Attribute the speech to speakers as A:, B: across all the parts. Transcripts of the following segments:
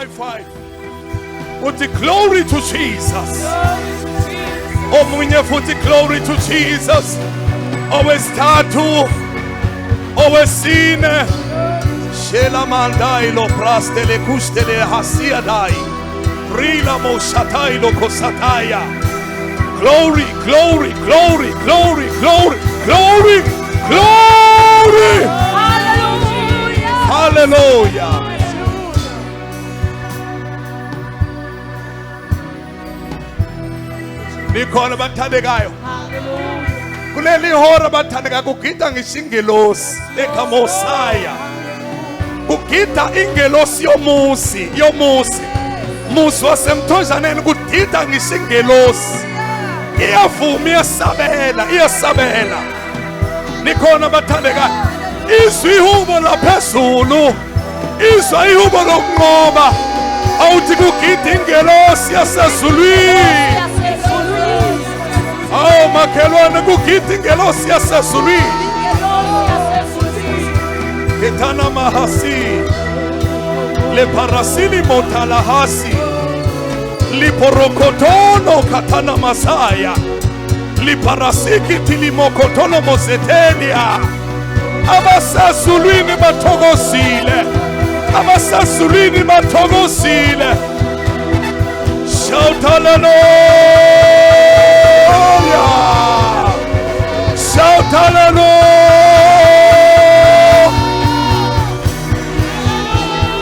A: 5 5 uthi glory to Jesus. Omunye futhi, glory to Jesus. Owesithathu, owesine, shela mandai lo prastele kustele hasiadai rila moshatai lo kosataya. Glory, glory, glory, glory, glory, glory, glory.
B: Hallelujah.
A: Hallelujah. Nikhona bathandekayo? Kuleli hora bathandeka, kugida ngisho ingelosi ekamosaya, kugida ingelosi yomuzi, yomuzi muzi wasemthonjaneni, kugida ngisho ingelosi, iyavuma, iyasabela, iyasabela. Nikhona bathandekayo? Izwi ihubo laphezulu, izwa ihubo lokunqoba. Awuthi kugida ingelosi yasezulwini. Awu makhelwane, kugida ingelosi yasezulwini. Ketana mahasi le parasili motalahasi liporokotono katana masaya liparasiki tilimokotono mozetenia. Abasezulwini bathokozile, abasezulwini bathokozile. Shout hallelujah, shout hallelujah,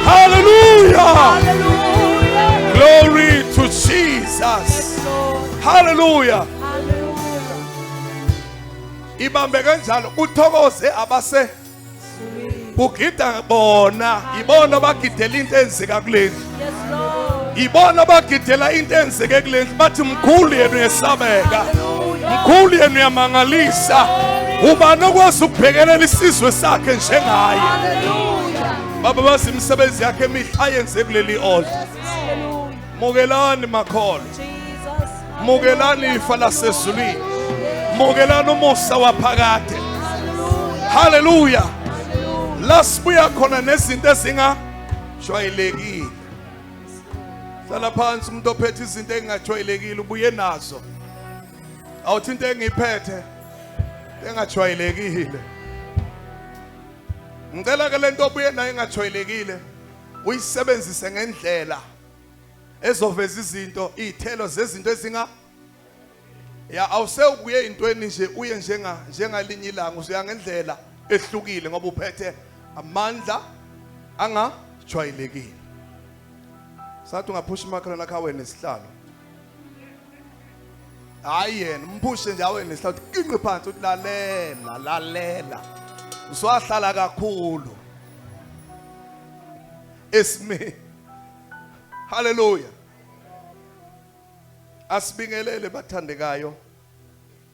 A: hallelujah. Glory to Jesus, hallelujah. Ibambe kanjalo, kuthokoze abase kugida bona, ibona bagidela into enzeka kulendlu.
B: Yes, Lord.
A: Ibona bagidela into enzeke kulendlu, bathi mkhulu yena, uyesabeka, mkhulu yena, uyamangalisa. Ubani okwazi ukubhekelela isizwe sakhe njengaye?
B: Hallelujah.
A: Baba, bazi imisebenzi yakhe emihle ayenze kuleli altar.
B: Hallelujah.
A: Mukelani makholwa.
B: Jesus.
A: Mukelani ifa lasezulwini, mukelani umusa waphakade. Haleluya. La sibuya khona nezinto ezingajwayelekile. Hlala phansi. Umuntu ophethe izinto ezingajwayelekile ubuye nazo. Awuthi into engiyiphethe engajwayelekile. Ngicela ke lento obuye nayo engajwayelekile uyisebenzise ngendlela ezoveza izinto, izithelo zezinto ezinga ya awusewukuye intweni nje, uye njengalinye ilanga, usuya ngendlela ehlukile ngoba uphethe amandla angajwayelekile. Sathi ungaphusha umakhelwane akho awe nesihlalo. Hayi, yena umphushe nje awe nesihlalo, uthi kinqi phansi, uthi lalela, lalela, usuwahlala kakhulu esimi. Haleluya. Asibingelele bathandekayo,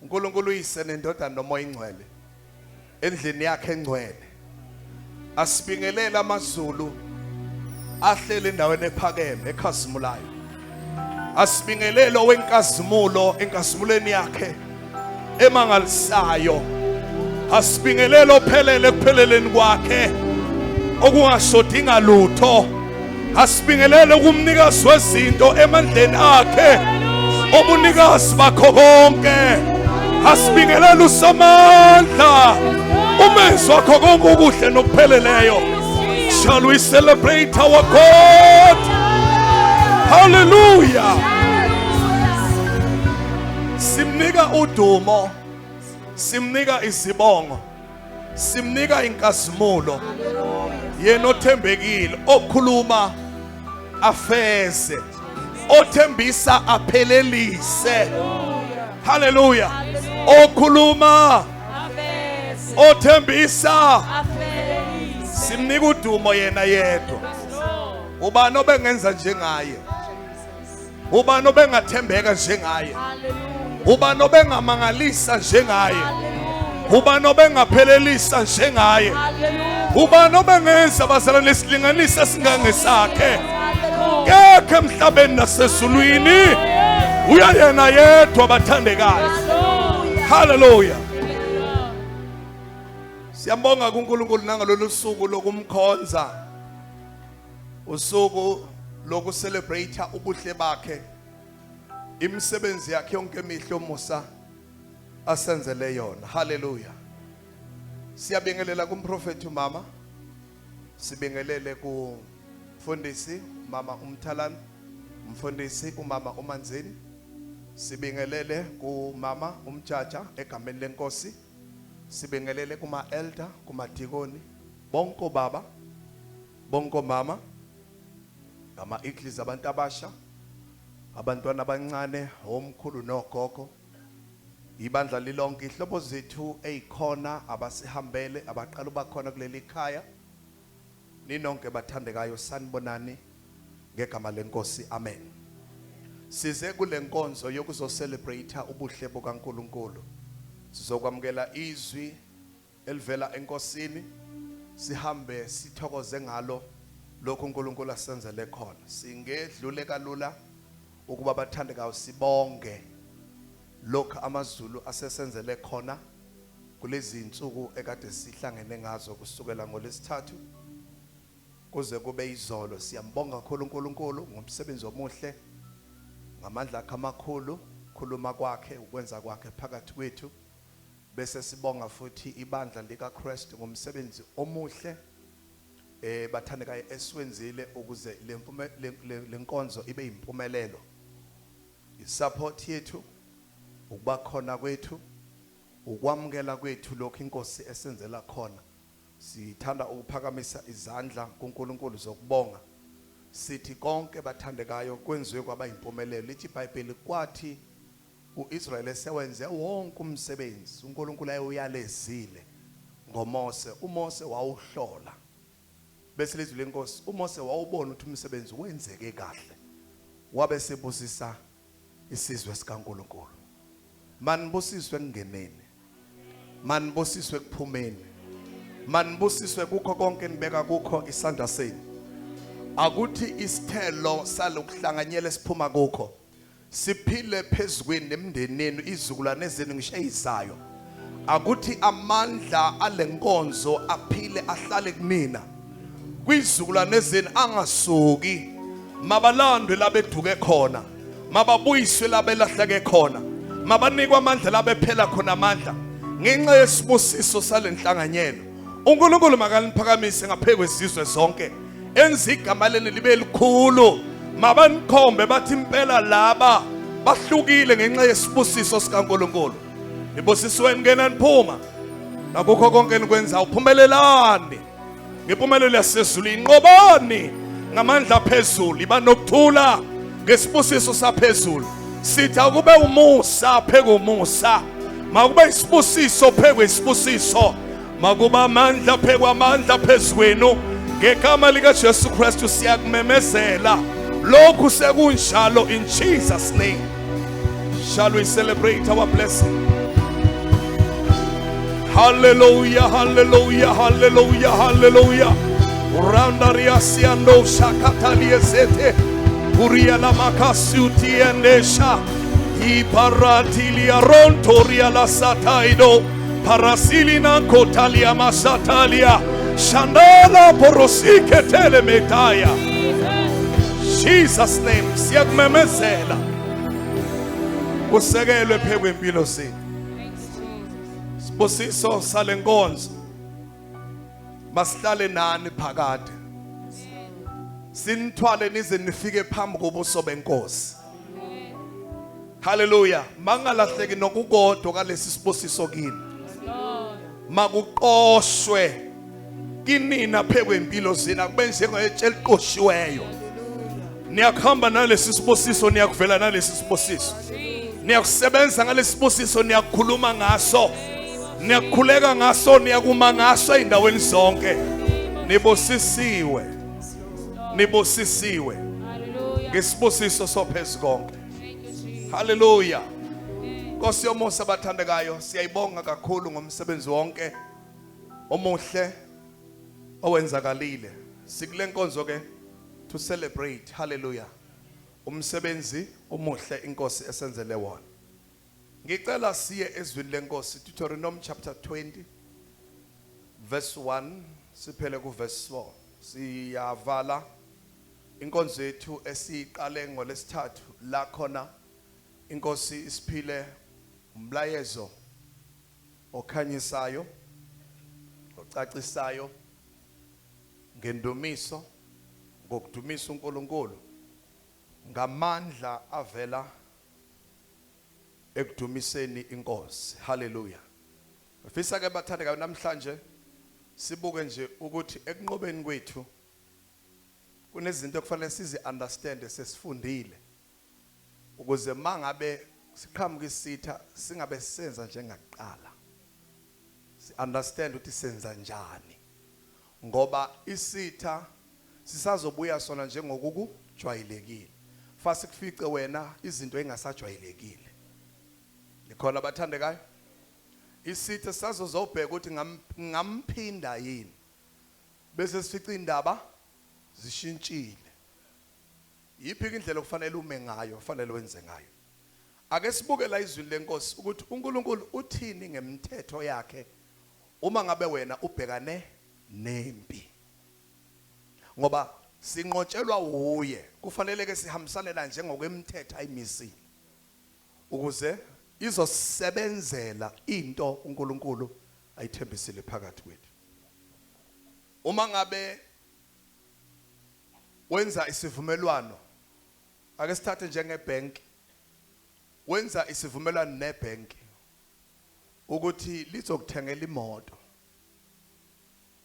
A: uNkulunkulu uyise nendodana noMoya ingcwele endlini yakhe engcwele. Asibingelele amazulu ahlele endaweni ephakeme ekhazimulayo. Asibingelele owenkazimulo enkazimulweni yakhe emangalisayo. Asibingelele ophelele ekupheleleni kwakhe okungashodi ngalutho. Asibingelele kumnikazi wezinto emandleni akhe obunikazi bakho konke. Asibingelele uSomandla, umenzi wakho konke okuhle nokupheleleyo. Shall we celebrate our God? Hallelujah. Simnika udumo, simnika isibongo, simnika inkazimulo, yena othembekile, okhuluma afeze, othembisa aphelelise. Haleluya. Okhuluma, othembisa, simnika udumo yena yedwa. Ubani obengenza njengaye? Ubani obengathembeka njengaye? Ubani obengamangalisa njengaye? Ubani obengaphelelisa njengaye? Ubani obengenza bazalwane lesilinganiso esingangesakhe? Kekho emhlabeni nasezulwini, uyayena yedwa bathandekayo. Haleluya. Siyambonga kuNkulunkulu nangalolu suku lokumkhonza, usuku Loku celebrate ubuhle bakhe, imisebenzi yakhe yonke emihle omusa asenzele yona. Hallelujah. Siyabingelela kumprofeti umama, sibingelele kumfundisi mama uMthalane, umfundisi umama uManzini, sibingelele kumama uMjaja egameni lenkosi, sibingelele kuma elder, kumadikoni, bonke baba, bonke mama, ama eagles, abantu abasha, abantwana abancane, omkhulu nogogo, ibandla lilonke, ihlobo zethu ezikhona, abasihambele, abaqala ubakhona kuleli khaya, ninonke bathandekayo, sanibonani ngegama lenkosi. Amen. Size kule nkonzo yokuzo celebrate ubuhle bukaNkuluNkulu. Sizokwamukela izwi elivela enkosini, sihambe sithokoze ngalo lokhu uNkulunkulu asenzele khona. Singedlule kalula ukuba bathandekayo sibonge lokhu amazulu asesenzele khona kulezi insuku ekade sihlangene ngazo kusukela ngolesithathu kuze kube izolo. Siyambonga kakhulu uNkulunkulu ngomsebenzi omuhle, ngamandla akhe amakhulu, khuluma kwakhe, ukwenza kwakhe phakathi kwethu. Bese sibonga futhi ibandla likaKristu ngomsebenzi omuhle bathandekayo esiwenzile ukuze lenkonzo ibe impumelelo. Isupport yethu, ukuba khona kwethu, ukwamukela kwethu lokhu inkosi esenzela khona, sithanda ukuphakamisa izandla kuNkulunkulu zokubonga, sithi konke bathandekayo kwenziwe kwaba impumelelo. Lithi iBhayibheli, kwathi uIsrael esewenze wonke umsebenzi uNkulunkulu ayewuyalezile ngoMose, uMose wawuhlola, bese lizwi lenkosi, uMose wawubona ukuthi umsebenzi wenzeke kahle, wabe sebusisa isizwe sikaNkulunkulu. Manibusiswe ekungeneni, manibusiswe ekuphumeni, manibusiswe kukho konke nibeka kukho isandla senu. Akuthi isithelo salokuhlanganyela esiphuma kukho siphile phezukweni nemndeneni, izizukulwane zenu ngisho eyizayo. Akuthi amandla alenkonzo aphile, ahlale kunina kwizizukulwane zenu, angasuki. Mabalandwe labeduke khona, mababuyiswe labelahleke khona, mabanikwe amandla labephela khona amandla ngenxa yesibusiso salenhlanganyelo. uNkulunkulu makaniphakamise ngaphezu kwezizwe zonke, enze igama leni libe likhulu. Mabanikhombe bathi impela laba bahlukile ngenxa yesibusiso sikaNkulunkulu. Nibusisiwe ningena niphuma, nakukho konke nikwenza uphumelelani ngempumelelo yasezulwini. Inqobani ngamandla phezulu, iba nokuthula ngesibusiso saphezulu. Sithi akube umusa phekumusa, makube isibusiso phekwe isibusiso, makuba amandla phekwa amandla phezukwenu ngegama likaJesu Kristu. Siyakumemezela lokhu sekunjalo in Jesus name. Shall we celebrate our blessing? Hallelujah, hallelujah, hallelujah, hallelujah. Randariasiando shakataliesete Uria la makasuti endesha Iparatilia rontoria la sataido Parasilina kotalia masatalia Shandala porosike telemetaya. Jesus name, siyakumemezela kusekelwe phezu kwempilo zethu. Sibusiso salenkonzo masihlale nani phakade, sinithwale nize nifike phambi kobuso benkosi. Haleluya. Mangalahleki nokukodwa kalesi sibusiso kini, makuqoshwe kinina phezu kwempilo zenu, akube njengetshe eliqoshiweyo. Niyakuhamba nalesi sibusiso, niyakuvela nalesi sibusiso, niyakusebenza ngalesi sibusiso, niyakukhuluma ngaso, niyakukhuleka ngaso, niyakuma ngaso ey'ndaweni zonke. Nibusisiwe, nibusisiwe ngesibusiso sophezu konke. Haleluya. Nkosi yomusa, abathandekayo, siyayibonga kakhulu ngomsebenzi wonke omuhle owenzakalile. Sikule nkonzo ke to celebrate, hallelujah, umsebenzi omuhle inkosi esenzele wona. Ngicela siye ezwini lenkosi, Deuteronomy chapter 20 verse 1 siphele ku verse 4. Siyavala. Inkonzo yethu esiyiqale ngolesithathu la khona inkosi isiphile umlayezo okhanyisayo ocacisayo ngendumiso ngokudumisa uNkulunkulu ngamandla avela ekudumiseni inkosi. Haleluya. Ngifisa ke bathandekayo namhlanje sibuke nje ukuthi ekunqobeni kwethu kunezinto ekufanele sizi understand sesifundile ukuze mangabe siqhamuka isitha singabe senza njengakuqala, si understand ukuthi senza njani, ngoba isitha sisazobuya sona njengokukujwayelekile fasi kufice wena izinto engasajwayelekile. Nikhona bathandekayo? Isitha sazozobheka ukuthi ngamphinda yini, bese sifica indaba zishintshile. Yiphi indlela okufanele ume ngayo, kufanele wenze ngayo? Ake sibuke la izwi lenkosi ukuthi uNkulunkulu uthini ngemthetho yakhe uma ngabe wena ubhekane nempi, ngoba sinqotshelwa uye. Kufanele ke sihambisane la njengokwemthetho ayimisile ukuze izosebenzela into uNkulunkulu ayithembisile phakathi kwethu. Uma ngabe wenza isivumelwano, ake sithathe njengebank, wenza isivumelwano nebank ukuthi lizokuthengela imoto,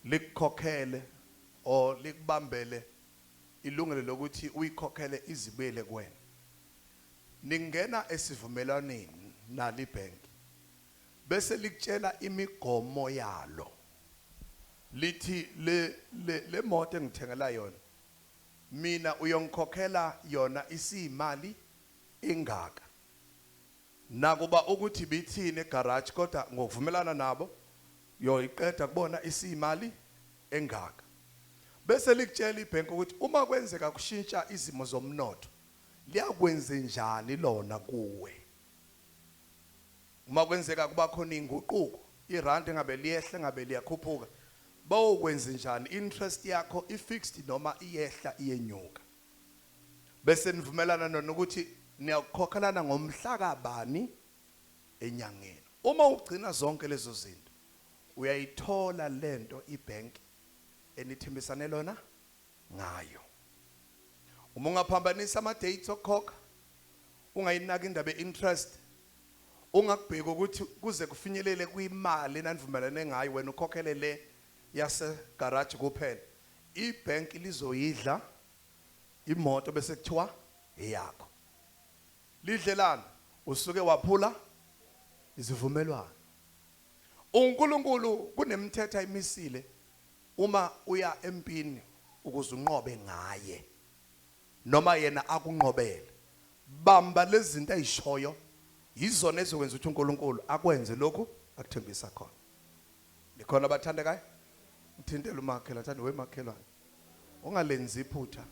A: likukhokhele or likubambele ilungelo lokuthi uyikhokhele izibuyele kuwena. Ningena esivumelwaneni nali bank bese likutshela imigomo yalo, lithi le moto engithengela yona mina uyongikhokhela yona isiyimali ingaka, nakuba ukuthi bithini egarage, kodwa ngokuvumelana nabo yoyiqeda kubona isiyimali engaka. Bese likutshela ibhenki ukuthi uma kwenzeka kushintsha izimo zomnotho liyakwenze njani lona kuwe. Uma kwenzeka kuba khona inguquko, irand engabe liyehla engabe liyakhuphuka, bawukwenze njani, interest yakho ifixed noma iyehla iyenyuka. Bese nivumelana nona ukuthi niyakukhokhelana ngomhla kabani enyangeni. Uma ugcina zonke lezo zinto uyayithola lento ibank enithembisane lona ngayo. Uma ungaphambanisa ama dates okukhokha, ungayinaki indaba ye-interest, ungakubheki ukuthi kuze kufinyelele kwimali enanivumelane ngayo, wena ukhokhele le yase garage kuphela, ibank lizoyidla imoto bese kuthiwa eyakho. Lidlelana usuke waphula izivumelwano. UNkulunkulu kunemithetho ayimisile uma uya empini ukuze unqobe ngaye noma yena akunqobele. Bamba lezi zinto ayishoyo, yizona ezokwenza ukuthi uNkulunkulu akwenze lokhu akuthembisa khona. Nikhona abathandekayo? Ngithintele umakhelwane, thanda wemakhelwane, ungalenzi iphutha,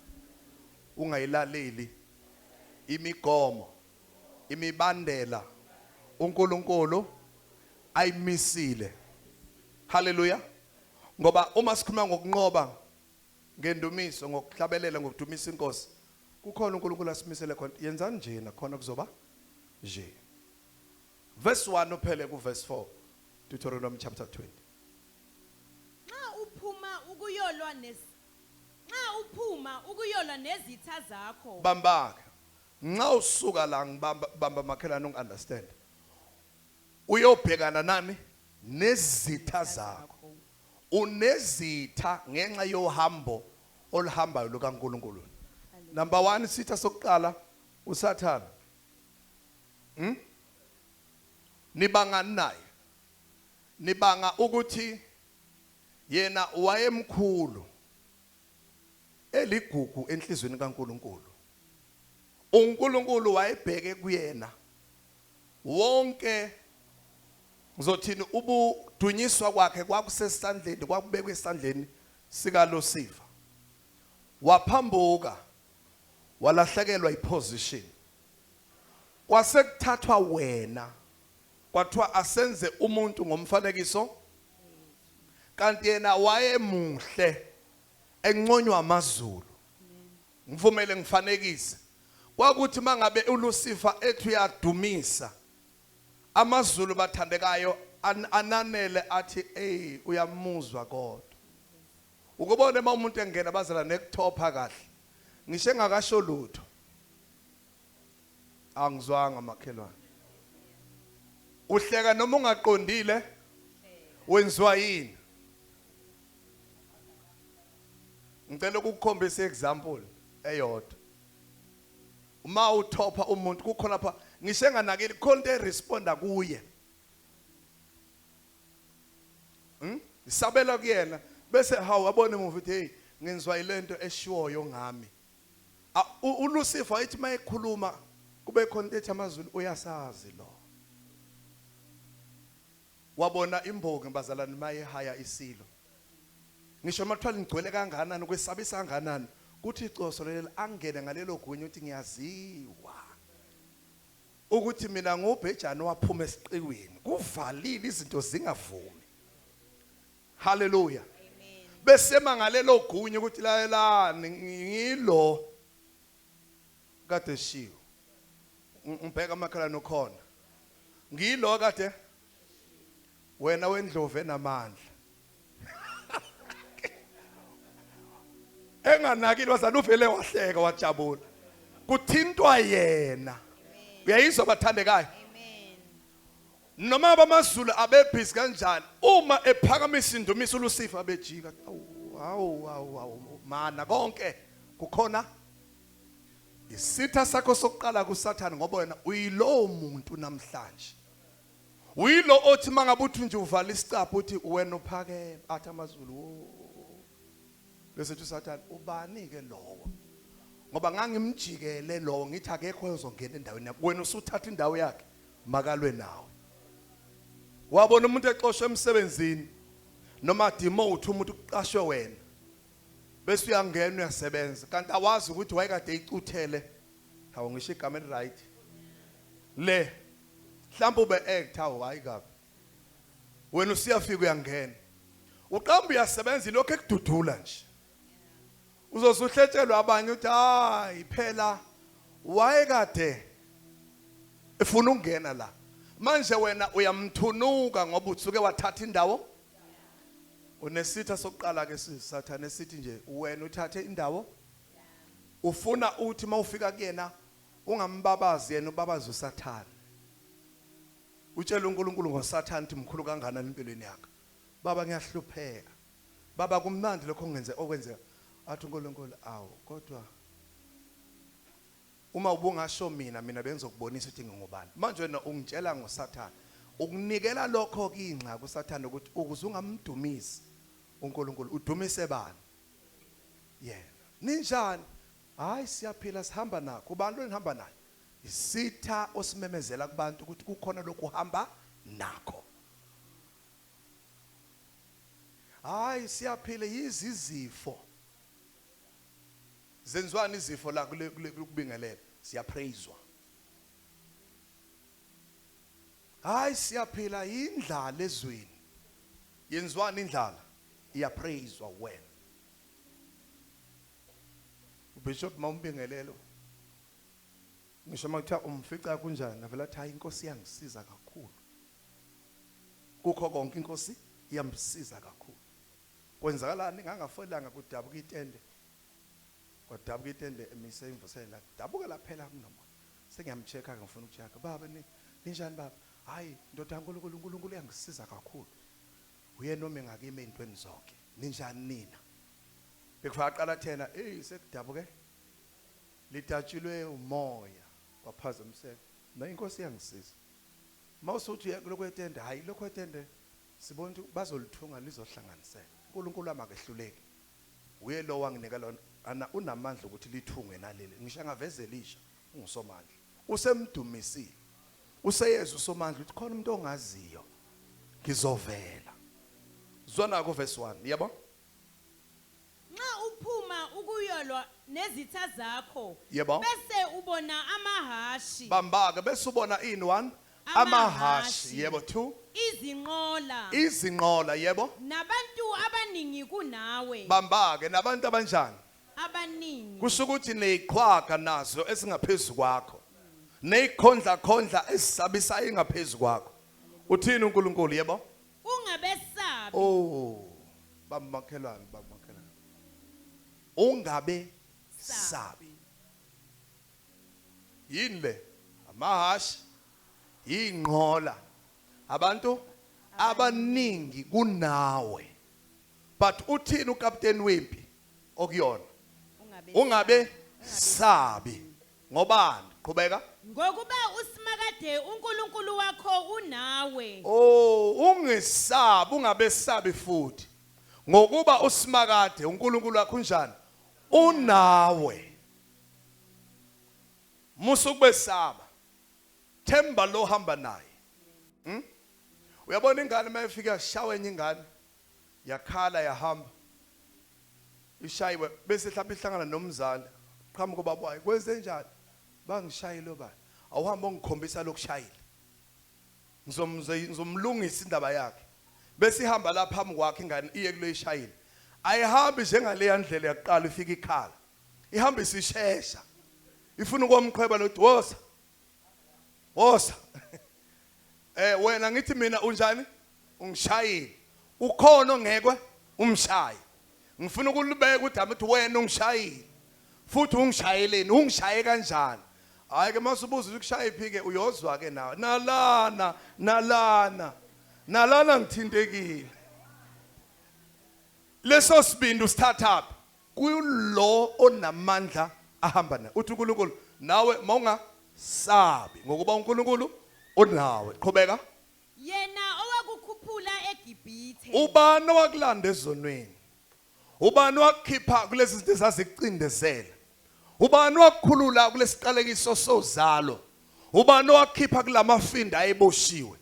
A: ungayilaleli imigomo, imibandela uNkulunkulu ayimisile. Haleluya. Ngoba uma sikhuluma ngokunqoba ngendumiso, ngokuhlabelela, ngokudumisa inkosi, kukhona uNkulunkulu asimisele khona. Yenzani njena khona kuzoba nje. Verse 1 uphele ku verse 4, Deuteronomy chapter 20.
C: Nxa uphuma ukuyolwa nezitha zakho.
A: Bambaka nxa usuka la, ngibamba, bamba makhelwane, ungi-understand, uyobhekana nani? Nezitha zakho. Unezitha ngenxa yohambo oluhambayo lukaNkulunkulu. Number 1, isitha sokuqala uSathana. Nibangani naye? Nibanga ukuthi yena wayemkhulu, eligugu enhlizweni kaNkulunkulu. UNkulunkulu wayebheke kuyena wonke, ngizothini, ubudunyiswa kwakhe kwakusesandleni, kwakubekwe esandleni sikaLucifer. Waphambuka, walahlekelwa iposition, kwase kuthathwa wena, kwathiwa asenze umuntu ngomfanekiso, kanti yena wayemuhle enconywa amazulu. Ngivumele ngifanekise. Kwakuthi mangabe uLucifer ethi uyadumisa amazulu bathandekayo ananele athi hey uyamuzwa kodwa. Ukubona uma umuntu engena bazala nekuthopha kahle. Ngisho engakasho lutho. Angizwanga makhelwane. Uhleka noma ungaqondile wenziwa yini? Ngicela ukukukhombisa example eyodwa. Uma uthopha umuntu kukhona lapha ngisho enganakile khona into eresponda kuye. Isabela kuyena bese hawu abone emuva uthi hey ngenzwa ilento eshiwoyo ngami. uLucifer ayithi mayekhuluma kube khona into ethi amazulu uyasazi lo. Wabona imbongi bazalwane mayehaya isilo. Ngisho mathwala ngigcwele kangakanani kwesabisa kangakanani kuthi icoso leli angene ngalelo gunya uthi ngiyaziwa ukuthi mina ngubhejane waphuma esiqiwini kuvalile izinto zingavumi. Hallelujah. Bese mangalelo gunya ukuthi lalelani ngilo kade shiwo. Ngibheka amakhala nokhona. Ngilo kade wena wendlovu enamandla. Enganakile wazana uvele wahleka wajabula. Kuthintwa yena. Uyayizwa bathandekayo? Noma abamazulu abebhizi kanjani uma ephakamisa indumiso uLucifer abejika awu awu awu mana konke kukhona isitha sakho sokuqala kuSathane ngoba wena uyilowo muntu namhlanje. Uyilo othi mangabe uthi nje uvala isicapha uthi wena uphakeme athi amazulu bese uthi uSathane ubani ke lowo ngoba ngangimjikele lowo ngithi akekho ozongena endaweni yakho wena usuthatha indawo yakhe makalwe nawe. Wabona umuntu exoshwe emsebenzini noma demote umuntu kuqashwe wena bese uyangena uyasebenza kanti awazi ukuthi wayekade eyicuthele. Hawu ngisho igama eli right le mhlawumbe ube act hawu hayi kabi wena usiyafika uyangena uqamba uyasebenza lokho ekududula nje uzosuhletshelwa abanye uthi hayi phela wayekade efuna ukungena la manje wena uyamthunuka ngoba usuke wathatha indawo. Unesitha sokuqala ke sisathane esithi nje wena uthathe indawo ufuna uthi mawufika kuyena ungambabazi yena ubabaza uSathane. Utshela uNkulunkulu ngoSathane ukuthi mkhulu kangakanani empilweni yakhe. Baba ngiyahlupheka. Baba kumnandi lokho ngenze okwenzeka. Athi uNkulunkulu awu kodwa uma ubungasho mina bengizokubonisa ukuthi ngingubani. Manje wena ungitshela ngoSathane. Ukunikela lokho kingxa kuSathane ukuthi ukuze ungamdumisi uNkulunkulu udumise bani? Yena. Ninjani? Hayi siyaphila sihamba nakho. Ubani lo nihamba naye? Isitha osimemezela kubantu ukuthi kukhona lokuhamba nakho. Hayi siyaphila yizizifo. Zenziwani izifo la kule kubingelela? Siyapraiswa. Hayi siyaphila indlala ezweni. Yenziwani indlala? Iyapraiswa wena. uBishop mawumbingelelo ngisho makuthiwa umfica kunjani avela athi hayi inkosi iyangisiza kakhulu. Kukho konke inkosi iyamsiza kakhulu. Kwenzakalani ngangafolanga kudabuka itende. Kwadabuka itende emise imvusela dabuka laphela kunomoya. Sengiyamchecka ngifuna ukuchecka baba ninjani baba? Hayi ndoda kaNkulunkulu uNkulunkulu uyangisiza kakhulu. Uyena ome ngakimi ezintweni zonke. Ninjani nina? Bekufaka qala thena hey sekudabuke lidatshilwe umoya kwaphazamiseka. Na inkosi iyangisiza. Mawusuthi uya kulokho etende hayi lokho etende sibona ukuthi bazolithunga lizohlanganiseka. uNkulunkulu amakehluleki. Uye lo wanginika lona ana unamandla ukuthi lithungwe naleli. Ngisho angavezela isha ungusomandla. Usemdumisile. Useyeza usomandla uthi khona umuntu ongaziyo ngizovela. Zwana ku verse 1 yebo.
C: Nxa uphuma ukuyolwa nezitha zakho
A: Yebo.
C: bese ubona amahashi
A: Bambake bese ubona ini 1 amahashi yebo 2
C: izinqola
A: izinqola yebo
C: nabantu abaningi kunawe
A: Bambake nabantu abanjani?
C: Abaningi.
A: Kusho ukuthi neziqhwaga nazo ezingaphezulu kwakho, nezikhondla khondla esisabisayo engaphezulu kwakho. Uthini uNkulunkulu? Yebo.
C: Ungabesabi.
A: Oh, bamakhelwane, bamakhelwane, ungabe sabi. Yini le? Amahashi, inqola, abantu abaningi kunawe, but uthini ukapteni wempi okuyona? Ungabe sabi. Ngobani? Qhubeka.
C: Ngokuba uSimakade uNkulunkulu wakho unawe.
A: Oh, ungesabi, ungabesabi futhi. Ngokuba uSimakade uNkulunkulu wakho unjani? Unawe. Musa ukubesaba. Themba lo hamba naye. Uyabona ingane mayifika yashawa enye ingane, yakhala yahamba. Ishayiwe bese mhlawumbe ihlangana nomzali. Qhamuka ubaba wayo, kwenze njani? Bangishayile obani? Awuhambe ongikhombisa lokushayile. Ngizomlungisa indaba yakhe. Bese ihamba lapha phambi kwakhe ingane iye kulo ishayile. Ayihambi njengaleya ndlela yaqala ifika ikhala. Ihamba isishesha. Ifuna ukomqhweba lo wosa. Wosa. Wena ngithi mina unjani? Ungishayile. Ukhona ongekwe umshaye. Ngifuna ukulibeka udaba ukuthi wena ungishayile. Futhi ungishayeleni, ungishaye kanjani? Hayi ke masubuza ukushaya iphi ke uyozwa ke nawe. Nalana, nalana. Nalana ngithintekile. Leso sibindi usithathaphi? Kulo onamandla ahamba naye. Uthi uNkulunkulu nawe mawungasabi ngokuba uNkulunkulu onawe. Qhubeka.
C: Yena owakukhuphula eGibhithe.
A: Ubani owakulanda ezonweni? Ubani wakukhipha kulezi zinto ezazikucindezela? Ubani wakukhulula kulesiqalekiso sozalo? Ubani wakukhipha kulamafinda ayeboshiwe?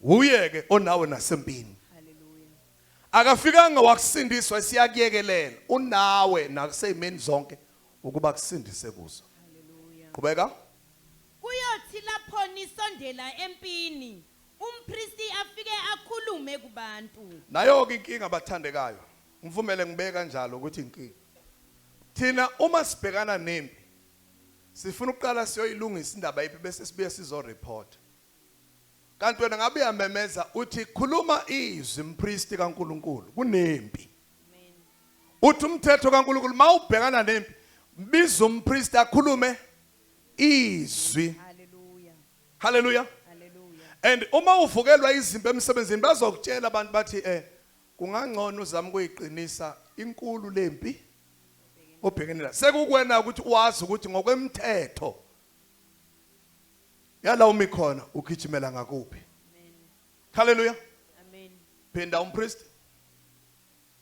A: Uye ke onawe nasempini.
C: Hallelujah.
A: Akafikanga wakusindiswa siyakuyekelela. Unawe nakuseyimeni zonke ukuba kusindise kuzo.
C: Hallelujah.
A: Qhubeka.
C: Kuyothi lapho nisondela empini, umpristi afike akhulume kubantu.
A: Nayo ke inkinga abathandekayo. Ngivumele ngibeke kanjalo ukuthi inkinga. Thina uma sibhekana nempi sifuna ukuqala siyoyilungisa indaba yiphi bese sibuye sizo report. Kanti wena ngabe uyamemeza uthi khuluma izwi mpristi kaNkuluNkulu kunempi.
C: Amen.
A: Uthi umthetho kaNkuluNkulu mawubhekana nempi biza umpristi akhulume izwi.
C: Hallelujah.
A: Hallelujah.
C: Hallelujah.
A: And uma uvukelwa izimpi emsebenzini bazokutshela abantu bathi kungangcono uzame ukuyiqinisa inkulu lempi obhekene la. Sekukwena ukuthi wazi ukuthi ngokwemthetho yala umi khona ugijimela ngakuphi.
C: Amen.
A: Hallelujah.
C: Amen.
A: Phinda umpriest.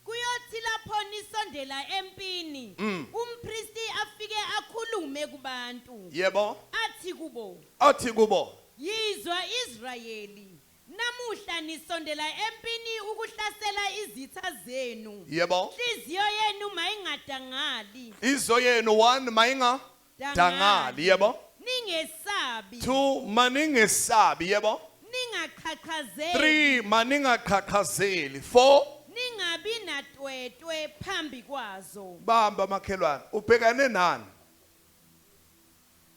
C: Kuyothi lapho nisondela empini, umpristi afike akhulume kubantu.
A: Yebo.
C: Athi kubo,
A: Athi kubo,
C: yizwa Israyeli, namuhla nisondela empini ukuhlasela izitha zenu.
A: Yebo.
C: Inhliziyo yenu mayingadangali.
A: Izo yenu 1 mayinga dangali. Yebo.
C: Ningesabi.
A: 2 maningesabi. Yebo.
C: Ningaqhaqhazeli.
A: 3 maningaqhaqhazeli. 4
C: Ningabi natwetwe phambi kwazo.
A: Bamba makhelwane, ubhekane nani?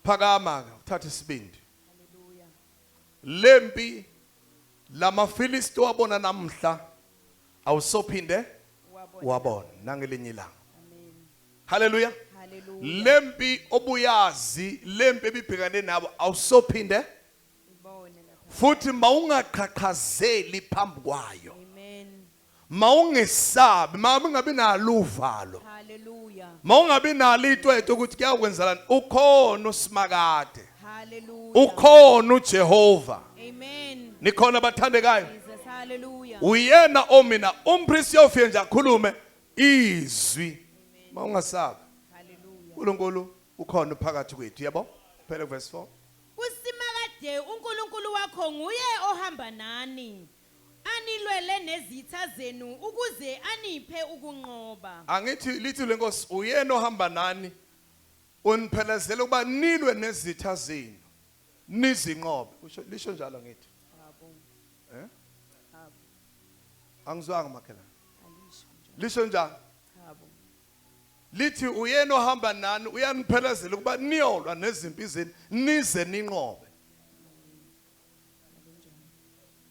A: Phakama ke, uthathe isibindi.
C: Hallelujah.
A: Lempi lamaFilisti wabona namhla awusophinde wabona nangelinye ilanga.
C: Amen.
A: Hallelujah.
C: Hallelujah.
A: Lempi obuyazi, lempi ebibhekane nabo awusophinde
C: Ibone lapha.
A: futhi mawungaqhaqhazeli phambi kwayo.
C: Amen.
A: Mawungesabi, mawungabi nalo uvalo.
C: Hallelujah.
A: Mawungabi nalo itwetwe ukuthi kuyakwenzelani. Ukhona uSimakade.
C: Hallelujah.
A: Ukhona uJehova.
C: Amen.
A: Nikhona abathandekayo.
C: Jesus, hallelujah.
A: Uyena omina umpristi yofike nje akhulume izwi. Mawungasabi.
C: Hallelujah.
A: uNkulunkulu ukhona phakathi kwethu, yabo? Phela verse 4.
C: uSimakade uNkulunkulu wakho nguye ohamba nani. Anilwele nezitha zenu ukuze aniphe ukunqoba.
A: Angithi lithi lenkosi uyena ohamba nani uniphelezela ukuba nilwe nezitha zenu nizinqobe. Usho lisho njalo ngithi.
C: Yabo. Yabo.
A: Angizwanga makhelwane.
C: Alisho njalo.
A: Lisho njalo.
C: Yabo.
A: Lithi uyena ohamba nani uyaniphelezela ukuba niyolwa nezimpi zenu nize ninqobe.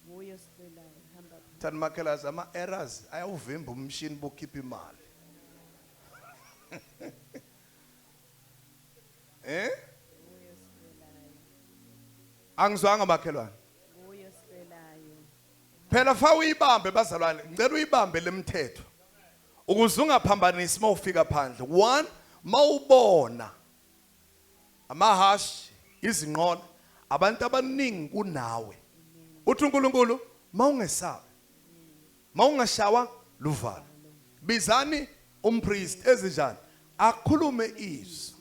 B: Nguye osilwelayo. Hamba phambili.
A: Thani makhelazi ama errors ayawuvimba umshini bokhipha imali. Eh?
B: Nguye osilwelayo.
A: Angizwanga makhelwane.
B: Nguye osilwelayo.
A: Phela fa uyibambe bazalwane, ngicela uyibambe lemthetho. Ukuze ungaphambanisi mawufika phandle. One, mawubona amahashi, izinqola, abantu abaningi kunawe. Uthi uNkulunkulu mawungesabi. Mawungashawa luvalo. Bizani umpriest ezinjani akhulume izwi.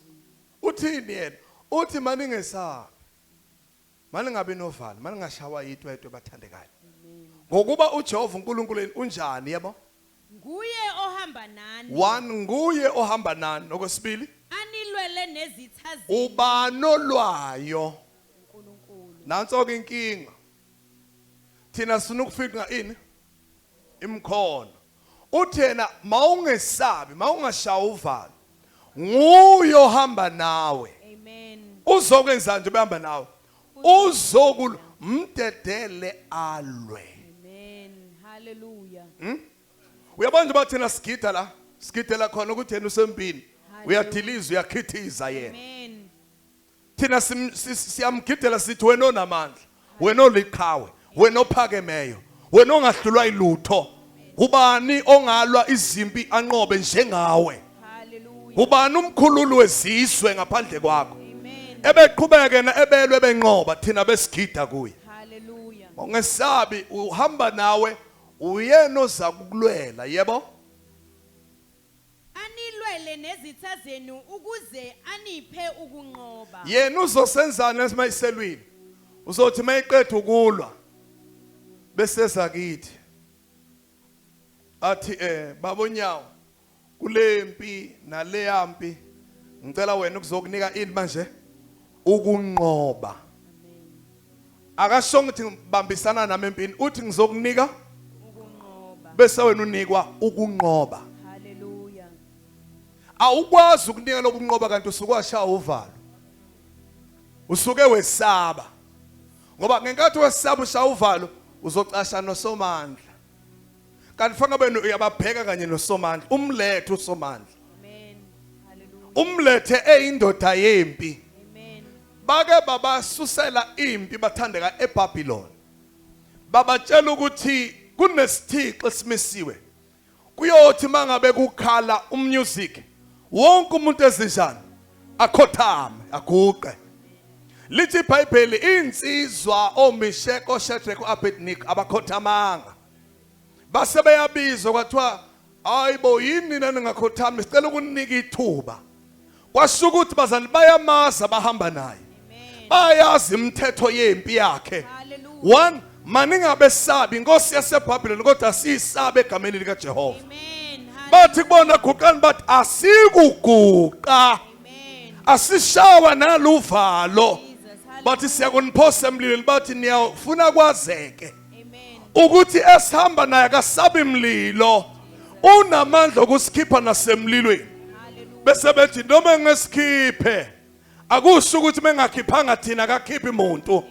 A: Uthini yena? Uthi maningesabi. Maningabi novalo, maningashawa yitwetwe bathandekayo. Ngokuba uJehova uNkulunkulu wenu unjani yebo?
C: Nguye ohamba nani.
A: One nguye ohamba nani okwesibili
C: Anilwele nezitha zenu.
A: ubanolwayo.
B: uNkulunkulu.
A: Nanso ke inkinga. Thina sifuna ukufika ini? Imkhono. Uthena mawungesabi, mawungashawa uvalo. Nguye ohamba nawe.
C: Amen.
A: Uzokwenza nje behamba nawe. Uzokul mdedele alwe.
B: Amen. Hallelujah.
A: Uyabona nje bathina sigida la, sigidela khona ukuthi yena usempini. Uyadiliza uyakhithiza yena.
C: Amen.
A: Thina siyamgidela sithi wena onamandla, wena oliqhawe, wena ophakemeyo, wena ongahlulwa ilutho. Ubani ongalwa izimpi anqobe njengawe?
C: Hallelujah.
A: Ubani umkhululi wezizwe ngaphandle kwakho?
C: Amen.
A: Ebeqhubeke na ebelwe benqoba thina besigida kuye.
C: Hallelujah.
A: Ungesabi uhamba nawe uyena oza kukulwela yebo?
C: Anilwele nezitha zenu ukuze aniphe ukunqoba.
A: Yena uzosenzana esimayiselwini. Uzothi mayiqeda ukulwa bese zakithi athi babonyawo kulempi naleyampi ngicela wena ukuzokunika ini manje ukunqoba. Akasho ngithi ngibambisana nami empini uthi ngizokunika
C: Ukunqoba.
A: bese wena unikwa ukunqoba.
B: Hallelujah.
A: Awukwazi ukunika lokunqoba kanti usuke washaya uvalo. Usuke wesaba. Ngoba ngenkathi wesaba ushaya uvalo uzocasha nosomandla. Kanti fanele benu uyababheka kanye nosomandla, umlethe usomandla.
B: Amen. Hallelujah.
A: Umlethe eyindoda yempi.
B: Amen.
A: Bake babasusela impi bathandeka eBabylon. Babatshela ukuthi kunesithixo esimisiwe. Kuyothi mangabe kukhala umusic wonke umuntu ezinjani akhothame aguqe. Lithi iBhayibheli insizwa oMishek oShadrach oAbednego abakhothamanga. Base beyabizwa kwathiwa hayibo yini nina ningakhothami sicela ukunika ithuba. Kwasho ukuthi bazali bayamaza bahamba naye.
C: Amen.
A: Bayazi imithetho yempi yakhe.
C: Hallelujah.
A: One maningabesabi inkosi yaseBhabhiloni kodwa siyisabe egameni likaJehova.
C: Amen.
A: Bathi kubona guqani bathi asikuguqa.
C: Amen.
A: Asishawa naluvalo.
C: Jesus. Hallelujah.
A: Bathi siyakuniphosa emlilweni bathi niyafuna kwazeke
C: Amen.
A: ukuthi esihamba naye akasabi mlilo unamandla okusikhipha nasemlilweni.
C: Hallelujah.
A: Bese bethi noma ngesikhiphe akusho ukuthi mengakhiphanga thina akakhiphi umuntu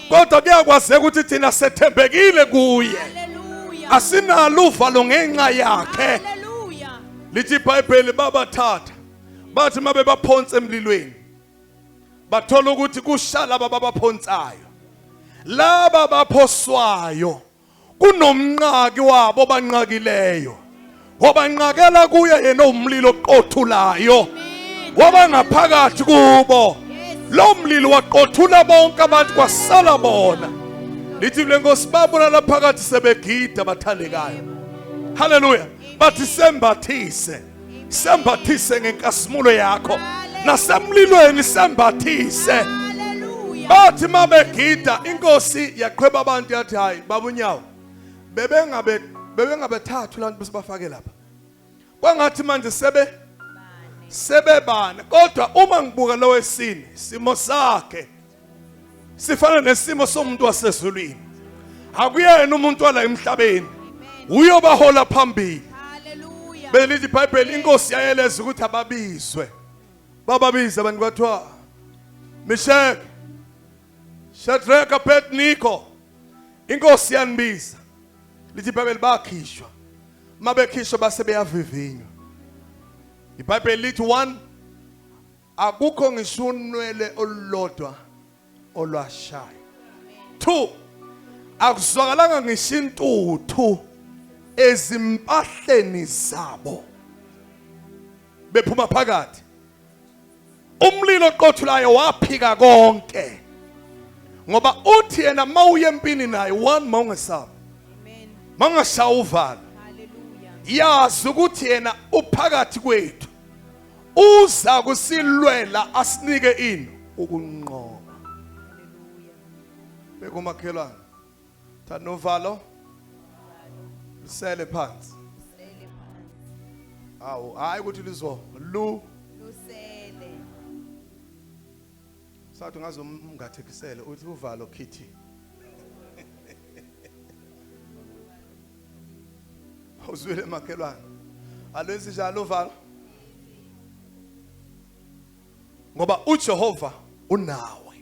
A: kodwa kuyakwazeka ukuthi thina sethembekile kuye.
C: Hallelujah.
A: Asinalo uvalo ngenxa yakhe.
C: Hallelujah.
A: Lithi iBhayibheli babathatha bathi mabe baphonse emlilweni bathola ukuthi kusha laba babaphonsayo laba baphoswayo kunomnqaki wabo banqakileyo wabanqakela kuye yena umlilo oqothulayo wabangaphakathi kubo. Lo mlilo waqothula bonke abantu kwasala bona. Lithi lenkosi babona laphakathi sebegida bathandekayo. Hallelujah. Bathi sembathise, sembathise ngenkasimulo yakho nasemlilweni sembathise.
C: Hallelujah.
A: Bathi mabegida inkosi yaqhweba abantu yathi hayi babunyawo bebengabethathu lantu besibafake lapha. Kwangathi manje sebebane kodwa uma ngibuka lo wesine simo sakhe sifana nesimo somuntu wasezulwini. Akuyena umuntu wala emhlabeni. Uyobahola phambili.
C: Hallelujah.
A: Belithi iBhayibheli inkosi yayeleza ukuthi ababizwe. Bababiza abantu kwathiwa Meshach, Shadrach, Abednego. Inkosi yanibiza. Lithi iBhayibheli bakhishwa. Mabekhishwa base beyavivinywa. IBhayibheli lithi one akukho ngisho unwele olulodwa olwashaya. Two akuzwakalanga ngisho intuthu ezimpahleni zabo bephuma phakathi umlilo oqothulayo waphika konke ngoba uthi yena mawuye empini naye one mawungesabi mawungashaya uvalo yazi ukuthi yena uphakathi kwethu uza kusilwela asinike ini ukunqoba bekumakhelwane thanda uvalo lusele phansi awu hayi ukuthi lizo lu
B: lusele
A: sathi ngaze ungathekisele uthi uvalo khithi uzwile makhelwane alwenzi njalo uvalo ngoba uJehova unawe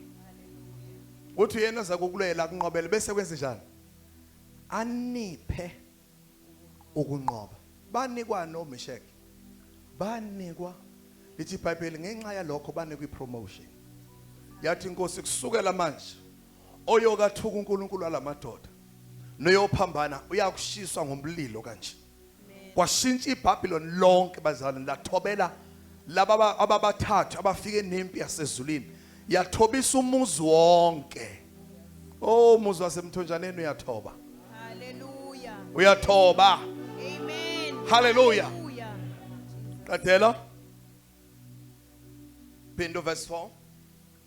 A: uthi uyena oza kukulwela akunqobele bese kwenze njani aniphe ukunqoba banikwa noMeshek banikwa lithi iBhayibheli ngenxa yalokho banikwa ipromotion yathi inkosi kusukela manje oyokathuka uNkulunkulu alamadoda noyophambana uyakushiswa ngomlilo kanje kwashintsha iBabylon lonke bazalwane lathobela laba ababathathu abafike nempi yasezulwini yathobisa umuzi wonke oh umuzi wasemthonjaneni uyathoba
B: haleluya
A: uyathoba
B: amen
A: haleluya qedela Phindo verse 4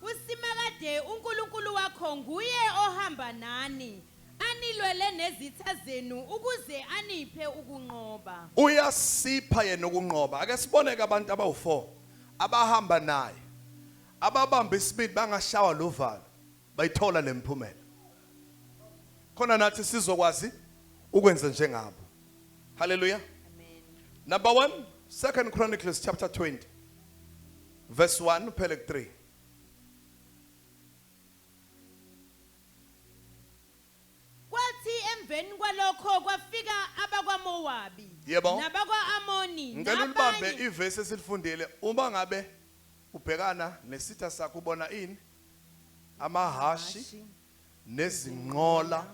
C: Usimakade uNkulunkulu wakho nguye ohamba nani anilwele nezitha zenu ukuze aniphe ukunqoba.
A: Uyasipha yena ukunqoba. Ake sibone ke abantu abawu4 abahamba naye. Ababamba isibindi bangashawa lovalo. Bayithola lemphumela. Khona nathi sizokwazi ukwenza njengabo. Hallelujah.
B: Amen.
A: Number 1, Second Chronicles chapter 20 verse 1 phele 3.
C: Kwathi emveni kwalokho kwafika abakwaMowabi
A: Yebo.
C: nabakwa-Amoni
A: Ngicela ulibambe
C: nabanye
A: ivesi esilifundile uma ngabe ubhekana nesitha sakho ubona ini amahashi nezinqola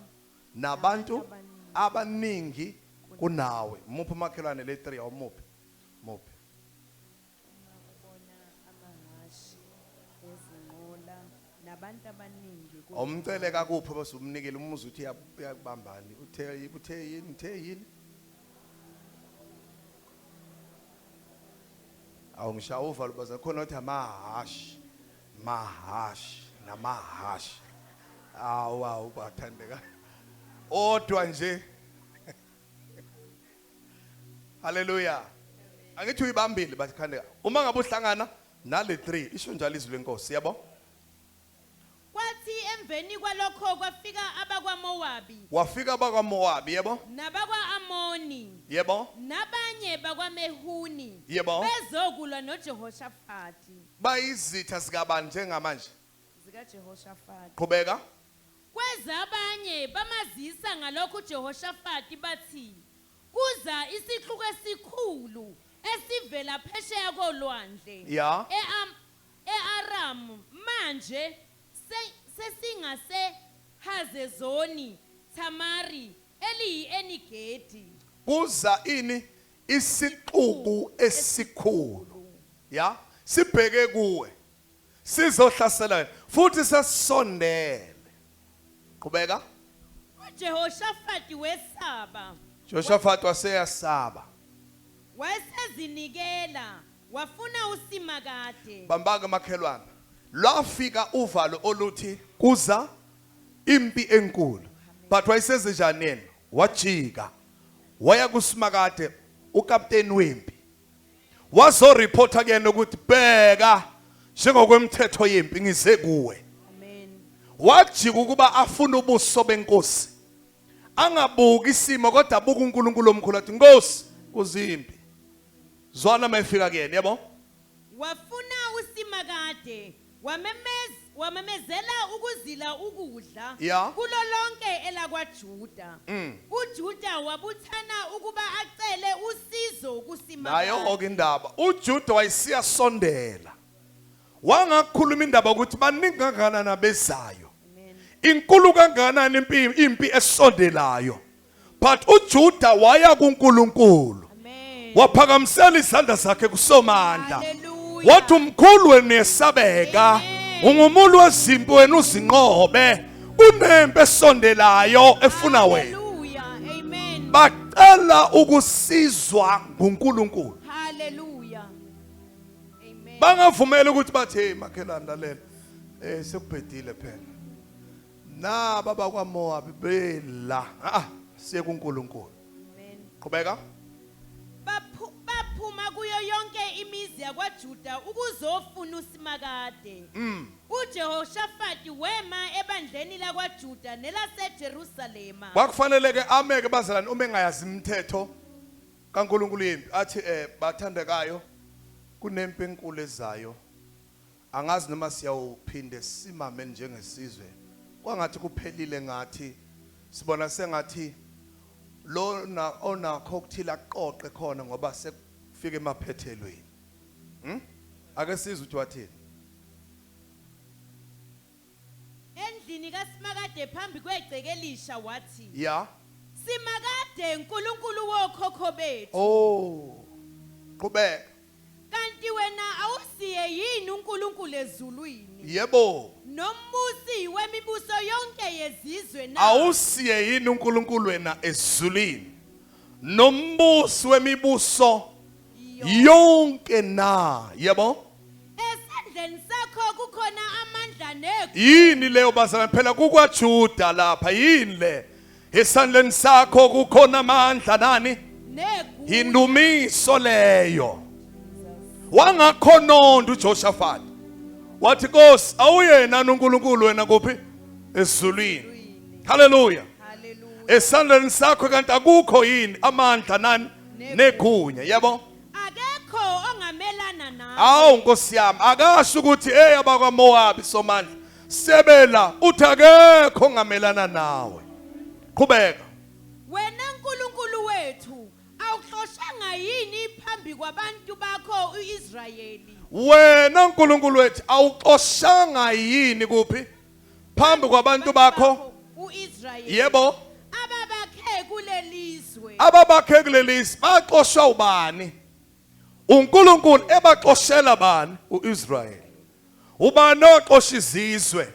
A: nabantu abaningi kunawe muphi umakhelwane le 3 awumuphi muphi
B: Ubona amahashi ezinqola nabantu abaningi
A: awumcele kakuphi bese umnikile umuzi uthi uyakubambani uthe uthe yini uthe yini awungishaya uvalo baza khona uthi amahashi mahashi namahashi awu awu bathandeka odwa nje haleluya angithi uyibambile bathandeka uma ngabe uhlangana nale 3 isho njalo izwi lenkosi yabo
C: Kwathi emveni kwalokho kwafika abakwaMowabi
A: wafika abakwaMowabi yebo
C: nabakwa-Amoni
A: yebo
C: nabanye bakwaMehuni
A: Yebo.
C: bezokulwa noJehoshafati
A: bayizitha zikabani njengamanje
B: zikaJehoshafati
A: qhubeka
C: Kweza abanye bamazisa ngalokho uJehoshafati bathi kuza isixuku esikhulu esivela phesheya kolwandle
A: Ya.
C: E-Aramu manje sesingase Hazezoni Tamari eliyi-Enigedi
A: kuza ini isixuku esikhulu ya sibheke kuwe sizohlasela wena futhi sesisondele qhubeka
C: uJehoshafati wesaba
A: Jehoshaphat waseyasaba
C: wayesezinikela wafuna uSimakade
A: bambaka makhelwane lwafika uvalo oluthi kuza impi enkulu but wayesezenjani yena wajika waya kusimakade ukapteni wempi wazoreporta kuyena ukuthi bheka njengokwemthetho yempi ngize kuwe
B: amen
A: wajika ukuba afune ubuso benkosi angabuki isimo kodwa abuka uNkulunkulu omkhulu athi Nkosi kuzimpi Zwana mayifika kuyena, yebo.
C: Wafuna uSimakade, wamemezela ukuzila ukudla kulo lonke elakwaJuda. UJuda wabuthana ukuba acele usizo kuSimakade.
A: Nayo ke indaba. UJuda wayesiyasondela. Wangakhuluma indaba ukuthi baningi kangakanani abezayo. Inkulu kangakanani impi esondelayo. But uJuda waya kuNkulunkulu. Waphakamisela izandla zakhe kuSomandla. Wathi umkhulu wena uyesabeka, ungumulu wezimpi wena uzinqobe, kunempi esondelayo efuna wena.
C: Amen.
A: Bacela ukusizwa nguNkulunkulu.
C: Hallelujah. Amen.
A: Bangavumela ukuthi bathi hey makhelwane lalela, sekubhedile phela. Naba bakwaMowabi bela. Siye kuNkulunkulu.
C: Amen.
A: Qhubeka.
C: Baphuma kuyo yonke imizi yakwaJuda ukuzofuna uSimakade. uJehoshafati wema ebandleni lakwaJuda nelaseJerusalema.
A: Kwakufanele ke ameke bazalwane uma engayazi imithetho kaNkulunkulu yempi athi bathandekayo kunempi enkulu ezayo. Angazi noma siyawuphinde simame njengesizwe. Kwangathi kuphelile ngathi sibona sengathi lona onakho ukuthila aqoqe khona ngoba sekufika emaphethelweni. Ake sizwe ukuthi wathini.
C: Endlini kaSimakade phambi kwegcekelisha wathi, Simakade uNkulunkulu wokhokho bethu.
A: Oh. Qhubeka.
C: Kanti wena awusiye yini uNkulunkulu ezulwini?
A: Yebo.
C: Nombusi wemibuso yonke yezizwe na?
A: Awusiye yini uNkulunkulu wena ezulwini? Nombusi wemibuso yonke na? Yebo.
C: Esandleni sakho kukhona amandla negunya.
A: Yini leyo bazalwane? Phela kukwaJuda lapha. Yini le? Esandleni sakho kukhona amandla nani?
C: Negunya.
A: Indumiso leyo. Wangakhononda uJoshafat. Wathi Nkosi awuyena uNkulunkulu wena kuphi? Ezulwini. Hallelujah.
B: Hallelujah.
A: Esandleni sakho kanti akukho yini amandla nani? Negunya. Yebo.
C: Akekho ongamelana nawe.
A: Awu Nkosi yami, akasho ukuthi hey abakwaMowabi somandla sebela, uthi akekho ongamelana nawe. Qhubeka.
C: Wena uNkulunkulu wethu awuxoshanga yini phambi kwabantu bakho uIsrayeli?
A: Wena uNkulunkulu wethu awuxoshanga yini kuphi? Phambi kwabantu bakho
C: uIsrayeli.
A: Yebo.
C: Ababakhe kulelizwe.
A: Ababakhe kulelizwe baxoshwa ubani? uNkulunkulu ebaxoshela bani? uIsrayeli. Ubani oxosha izizwe?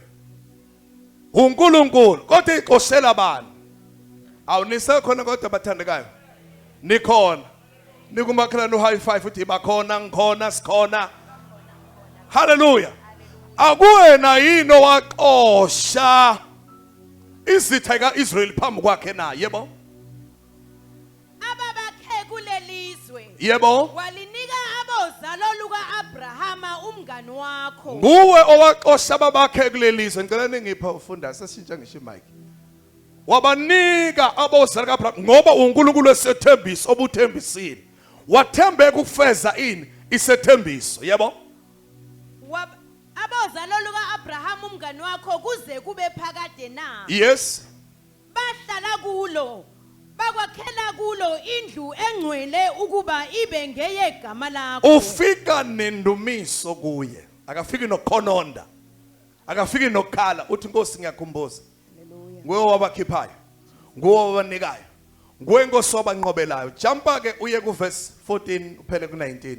A: uNkulunkulu. Kodwa ixoshela bani? Awunisekhona kodwa bathandekayo. Nikhona. Nikumakhelwane u high five uthi bakhona, ngikhona, sikhona. Hallelujah. Akuwena yini owaxosha izitha kaIsrayeli phambi kwakhe na? Yebo.
C: Ababakhe kulelizwe.
A: Yebo.
C: Walinika abozalo lukaAbrahama umngani wakho.
A: Nguwe owaxosha ababakhe kulelizwe. Ngicela ningipha ufunda seshintsha ngisho imic. Wabanika abozalo kaAbrahama ngoba uNkulunkulu wesethembiso obuthembisile. Wathembeka ukufeza ini? Isethembiso. Yebo.
C: Abozalo lukaAbrahama umngani wakho kuze kube phakade na?
A: Yes.
C: Bahlala kulo, bakwakhela kulo indlu engcwele ukuba ibe ngeyegama lakho.
A: Ufika nendumiso kuye. Akafiki nokhononda. Akafiki nokukhala. Uthi Nkosi ngiyakhumbuza.
B: Hallelujah.
A: Nguwe owabakhiphayo. Nguwe owabanikayo. Nguwe Nkosi owabanqobelayo. Jumpa ke uye ku verse 14 uphele ku 19.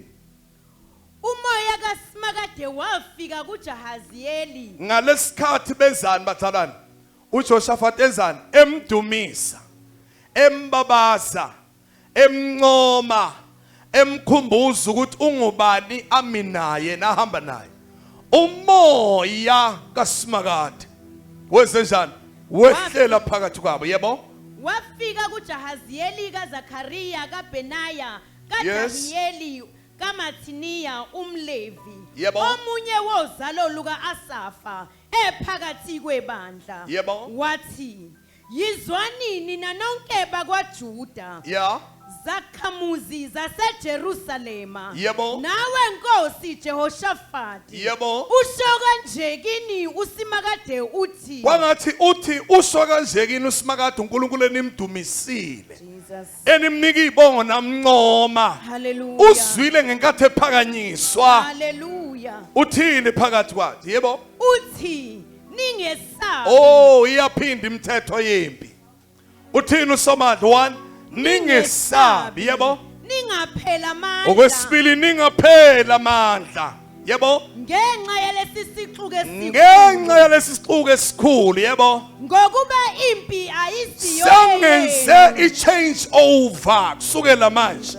C: Umoya kaSimakade wafika kuJahaziyeli.
A: Ngalesikhathi benzani bathalani? uJoshafat enzani? Emdumisa, embabaza, emncoma, emkhumbuza ukuthi ungubani ami naye nahamba naye. Umoya kaSimakade wenze njani? Wehlela phakathi kwabo. Yebo.
C: Wafika kuJahaziyeli kaZakaria kaBenaya kaDaniyeli kaMathiniya umLevi.
A: Yebo.
C: Omunye wozalo lukaAsafa ephakathi kwebandla.
A: Yebo.
C: Wathi, yizwani nina nonke bakwaJuda. Zakhamuzi zaseJerusalema.
A: Yebo.
C: Nawe Nkosi Jehoshafati.
A: Yebo.
C: Usho kanje kini uSimakade uthi.
A: Kwangathi uthi usho kanje kini uSimakade uNkulunkulu enimdumisile.
B: Jesus.
A: Enimnika ibongo namncoma.
C: Hallelujah.
A: Uzwile ngenkathi ephakanyiswa.
C: Hallelujah.
A: Uthini phakathi kwakhe? Yebo.
C: Uthi ningesabi.
A: Oh, iyaphinda imithetho yempi. Uthini uSomandla? 1 ningesabi, yebo.
C: Ningaphela amandla.
A: Okwesibili ningaphela amandla. Yebo.
C: Ngenxa yalesi sixuku esikhulu.
A: Ngenxa yalesi sixuku esikhulu, yebo.
C: Ngokuba impi ayisiyo.
A: Sengenze
C: eyenu.
A: i-change over kusukela manje.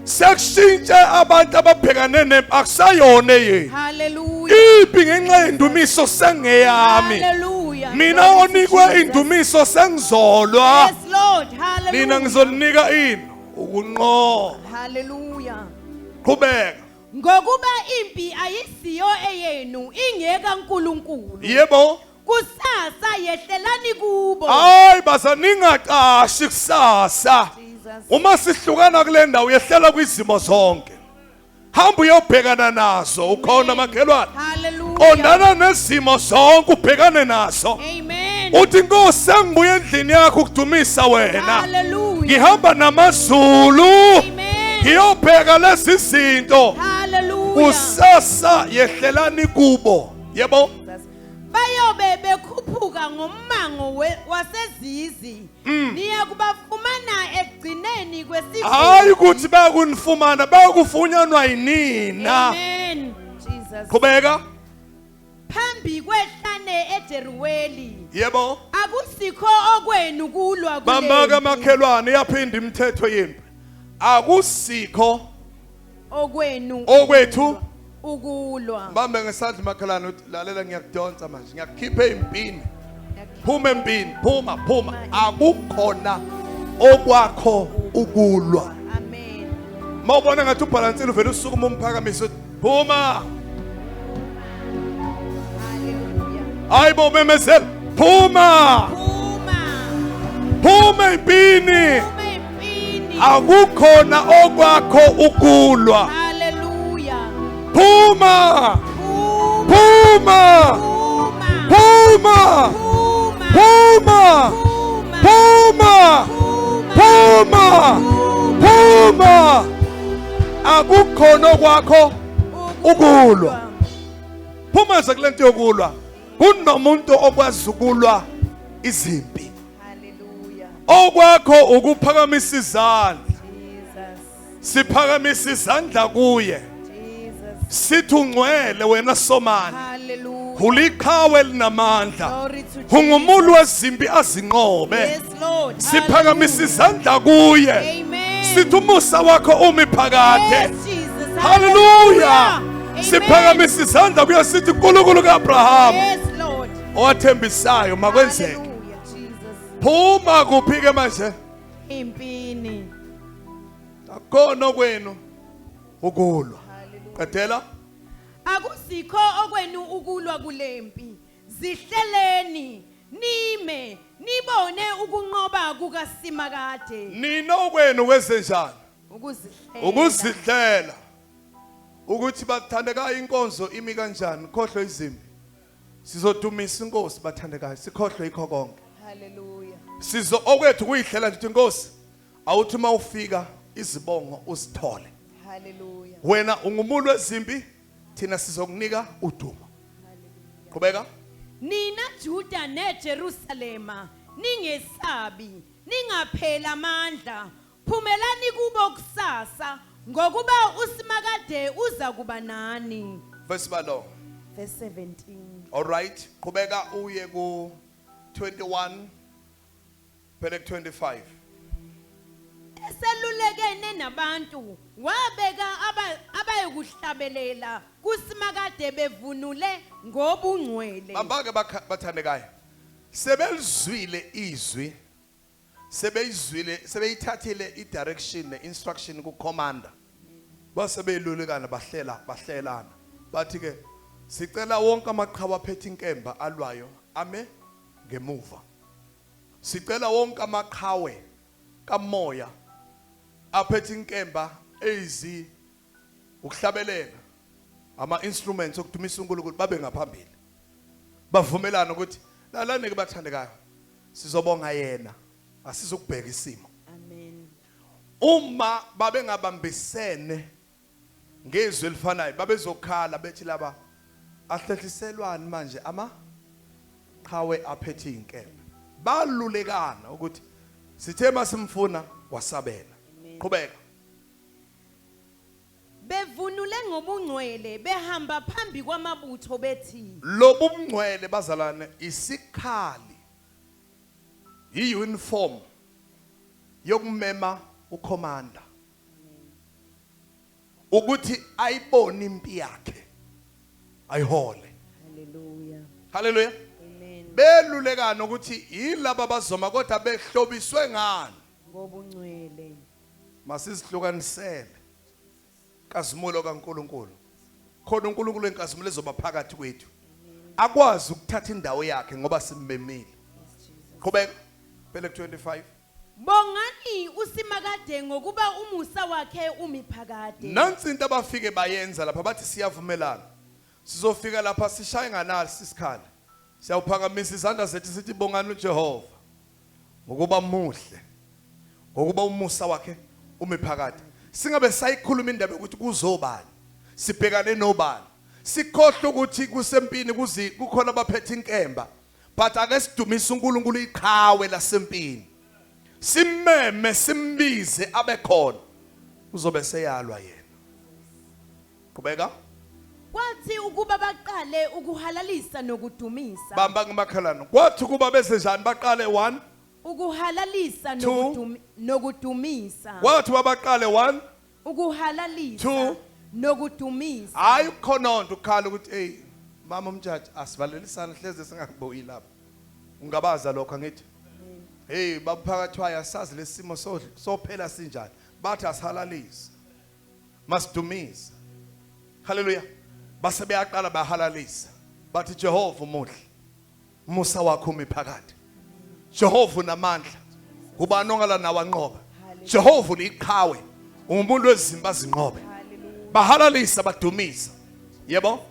A: Sekushintshe abantu ababhekane nempi akusayona eyenu.
C: Hallelujah.
A: Impi ngenxa yendumiso sengeyami.
C: Hallelujah.
A: Mina
B: Glory to
A: onikwe
B: Jesus.
A: indumiso sengizolwa.
C: Yes Lord. Hallelujah.
A: Nina ngizolinika ini? Ukunqoba.
C: Hallelujah.
A: Qhubeka.
C: Ngokuba impi ayisiyo eyenu ingeka uNkulunkulu.
A: Yebo.
C: Kusasa yehlelani kubo.
A: Hayi basa ningacashi kusasa.
B: Jesus.
A: Uma sihlukana kule ndawo yehlela kwizimo zonke. Hamba uyobhekana nazo ukhona makhelwane.
C: Hallelujah.
A: Qondana nezimo zonke ubhekane nazo.
C: Amen.
A: Uthi Nkosi sengibuye endlini yakho ukudumisa wena.
C: Hallelujah.
A: Ngihamba namaZulu.
C: Amen.
A: Ngiyobheka lezi zinto.
C: Hallelujah.
A: Kusasa yehlelani kubo. Yebo.
C: Bayobe bekhuphuka ngommango waseZizi. Niya kubafumana ekugcineni kwesigodi.
A: Hayi ukuthi bayakunifumana, bayakufunyanwa yinina.
C: Amen.
B: Jesus.
A: Qhubeka.
C: Phambi kwehlane eJeruweli.
A: Yebo.
C: Akusikho okwenu kulwa kule.
A: Bambaka makhelwane iyaphinda imithetho yempi. Akusikho
C: Okwenu
A: okwethu
C: ukulwa.
A: Bambe ngesandla makhelwane uthi lalela ngiyakudonsa manje ngiyakukhipha empini. Phuma empini, phuma phuma. Akukhona okwakho ukulwa.
B: Amen.
A: Mawubona ngathi ubhalansile uvela usukuma umphakamise uthi phuma.
B: Hallelujah.
A: Hayibo memezela phuma.
C: Phuma.
A: Phuma empini.
C: Phuma empini.
A: Akukhona okwakho ukulwa.
C: Hallelujah.
A: Phuma.
C: Phuma.
A: Phuma.
C: Phuma.
A: Phuma.
C: Phuma.
A: Phuma.
C: Phuma.
A: Phuma. Phuma. Phuma. Akukhona okwakho ukulwa. Phuma nje kule nto yokulwa. Kunomuntu okwazi ukulwa izimpi.
B: Hallelujah.
A: Okwakho ukuphakamisa izandla.
B: Jesus.
A: Siphakamisa izandla kuye.
B: Jesus.
A: Sithi ungcwele wena Somandla.
B: Hallelujah.
A: Uliqhawe elinamandla.
B: Glory to Jesus.
A: Ungumulu wezimpi azinqobe.
C: Yes Lord.
A: Siphakamisa izandla kuye.
C: Amen.
A: Sithi umusa wakho umi phakade.
C: Yes Jesus.
A: Hallelujah.
C: Amen.
A: Siphakamisa izandla kuye sithi uNkulunkulu kaAbraham
C: Yes Lord.
A: owathembisayo makwenzeke.
C: Hallelujah.
B: Jesus.
A: Phuma kuphi ke manje?
C: Impini.
A: Akukhona okwenu ukulwa.
B: Hallelujah.
A: Qedela.
C: Akusikho okwenu ukulwa kulempi. Zihleleni nime nibone ukunqoba kukaSimakade.
A: Nina okwenu kwenzenjani?
C: Ukuzihlela.
A: Ukuzihlela. Ukuthi bathandekayo inkonzo imi kanjani, khohlwe izimpi. Sizodumisa inkosi bathandekayo, sikhohlwe ikho konke.
B: Hallelujah.
A: Sizo okwethu kuyihlela nje ukuthi inkosi awuthi mawufika izibongo uzithole.
B: Hallelujah.
A: Wena ungumulu wezimpi, thina sizokunika udumo. Qhubeka.
C: Nina Juda neJerusalema ningesabi ningaphela amandla phumelani kubo kusasa ngokuba uSimakade uza kuba nani.
A: Verse balo.
B: Verse 17.
A: All right, qhubeka uye ku 21 phele ku 25.
C: Eselulekene nabantu wabeka abayikuhlabelela kuSimakade bevunule ngobungcwele.
A: Bambake bathandekayo. Sebelizwile izwi. Sebeyizwile, sebeyithathile i-direction ne-instruction ku commander. Base beyilulekana bahlela, bahlelana. Bathi ke sicela wonke amaqhawe aphethe inkemba alwayo ame ngemuva. Sicela wonke amaqhawe kamoya Aphethe inkemba eyizi ukuhlabelela ama instruments okudumisa uNkulunkulu babe ngaphambili. Bavumelana ukuthi lalani ke bathandekayo, sizobonga yena, asizukubheka isimo.
B: Amen.
A: Uma babengabambisene ngezwi elifanayo babezokhala bethi laba ahlehliselwani manje ama qhawe aphethe inkemba. Balulekana ukuthi sithe masimfuna wasabela. Qhubeka.
C: Bevunule ngobungcwele behamba phambi kwamabutho bethi
A: Lobu bungcwele bazalwane isikhali, i-uniform yokumema ucommander ukuthi ayibone impi yakhe ayihole.
B: Hallelujah.
A: Haleluya.
B: Amen.
A: Belulekana ukuthi yilaba bazoma kodwa behlobiswe ngani?
B: Ngobungcwele.
A: Masizihlukanisele kazimulo kaNkuluNkulu, khona uNkulunkulu enkazimulo ezoba phakathi kwethu akwazi ukuthatha indawo yakhe ngoba simmemile. Qhubeka phele 25.
C: Bongani uSimakade ngokuba umusa wakhe umi phakade.
A: Nansi into abafike bayenza lapha, bathi siyavumelana, sizofika lapha sishaye nganasi isikhali, siyawuphakamisa izandla zethu sithi bongani uJehova ngokuba muhle, ngokuba umusa wakhe umi phakade. Singabe sayikhuluma indaba yokuthi kuzobani, sibhekane nobani, sikhohle ukuthi kusempini, kuzi kukhona abaphethe inkemba, but ake sidumise uNkulunkulu iqhawe lasempini, simeme simbize abe khona, uzobe seyalwa yena. Qhubeka.
C: Kwathi ukuba baqale ukuhalalisa nokudumisa.
A: Bamba ngemakhalano. Kwathi kuba bese njani baqale 1
C: Ukuhalalisa
A: Two.
C: nokudumisa.
A: Kwathi babaqale 1
C: Ukuhalalisa
A: Two.
C: nokudumisa.
A: Hayi, ukukhononda, ukukhala ukuthi hey mama umjaji asivalelisana hleze singakubuyi lapha. Ungabaza lokho angithi? Hey baphakathwayo, asazi lesimo sophela sinjani. Bathi asihalalise, masidumise. Haleluya. Base beyaqala bahalalisa, bathi Jehova umuhle, umusa wakho umi phakade. Jehova unamandla, ubani ongala nawe anqoba? Jehova uliqhawe, ungumuntu wezimba zinqobe. Bahalalisa, badumisa, yebo.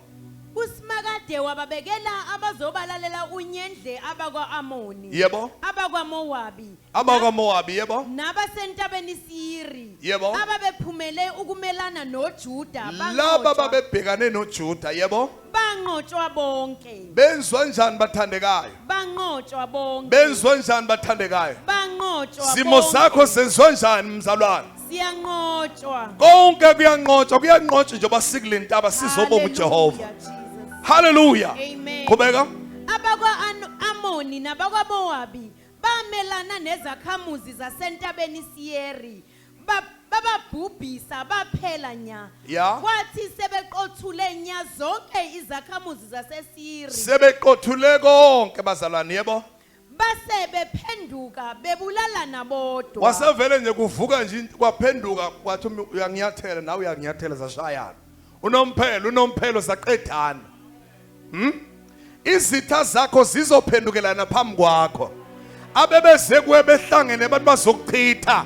C: USimakade wababekela abazobalalela unyendle abakwa-Amoni.
A: Yebo.
C: AbakwaMowabi.
A: AbakwaMowabi, yebo.
C: Nabasentabeni Siyiri.
A: Yebo.
C: Ababephumele ukumelana noJuda.
A: Laba babebhekane noJuda, yebo.
C: Banqotshwa bonke.
A: Benziwa njani bathandekayo?
C: Banqotshwa bonke.
A: Benziwa njani bathandekayo?
C: Banqotshwa
A: Simo
C: bonke.
A: sakho senziwa njani mzalwane?
C: Siyanqotshwa.
A: Konke kuyanqotshwa, kuyanqotshwa njengoba sikule ntaba sizobonga uJehova.
B: Hallelujah, Jesus.
A: Haleluya.
C: Amen.
A: Qhubeka.
C: Abakwa-Amoni nabakwaMowabi bamelana nezakhamuzi zasentabeni Siyeri. Bababhubhisa baphela nya.
A: Ya.
C: Kwathi sebeqothule nya zonke izakhamuzi zaseSiyeri.
A: Sebeqothule konke bazalwane, yebo.
C: Base bephenduka bebulalana bodwa.
A: Wasevele nje kuvuka nje kwaphenduka kwathi uyanginyathela nawe uyanginyathela, zashayana unomphelo unomphelo, saqedana. Izitha zakho zizophendukelana phambi kwakho. Abebeze kuwe behlangene abantu bazokuchitha,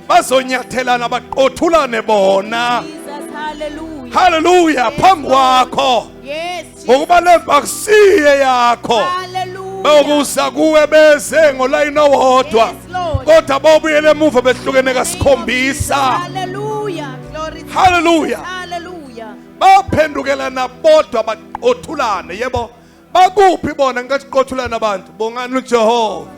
A: bazonyathelana baqothulane bona.
C: Jesus, hallelujah.
A: Hallelujah, phambi kwakho.
C: Yes, Jesus.
A: Ngokuba lempi akusiye yakho.
C: Hallelujah.
A: Bokuza kuwe beze ngolayini owodwa.
C: Yes, Lord.
A: Kodwa bobuyele emuva behlukene kasikhombisa.
C: Hallelujah. Glory to
A: Hallelujah.
C: Hallelujah.
A: Baphendukelana bodwa baqothulane, yebo. Bakuphi bona ngenkathi qothulana abantu? Bongani uJehova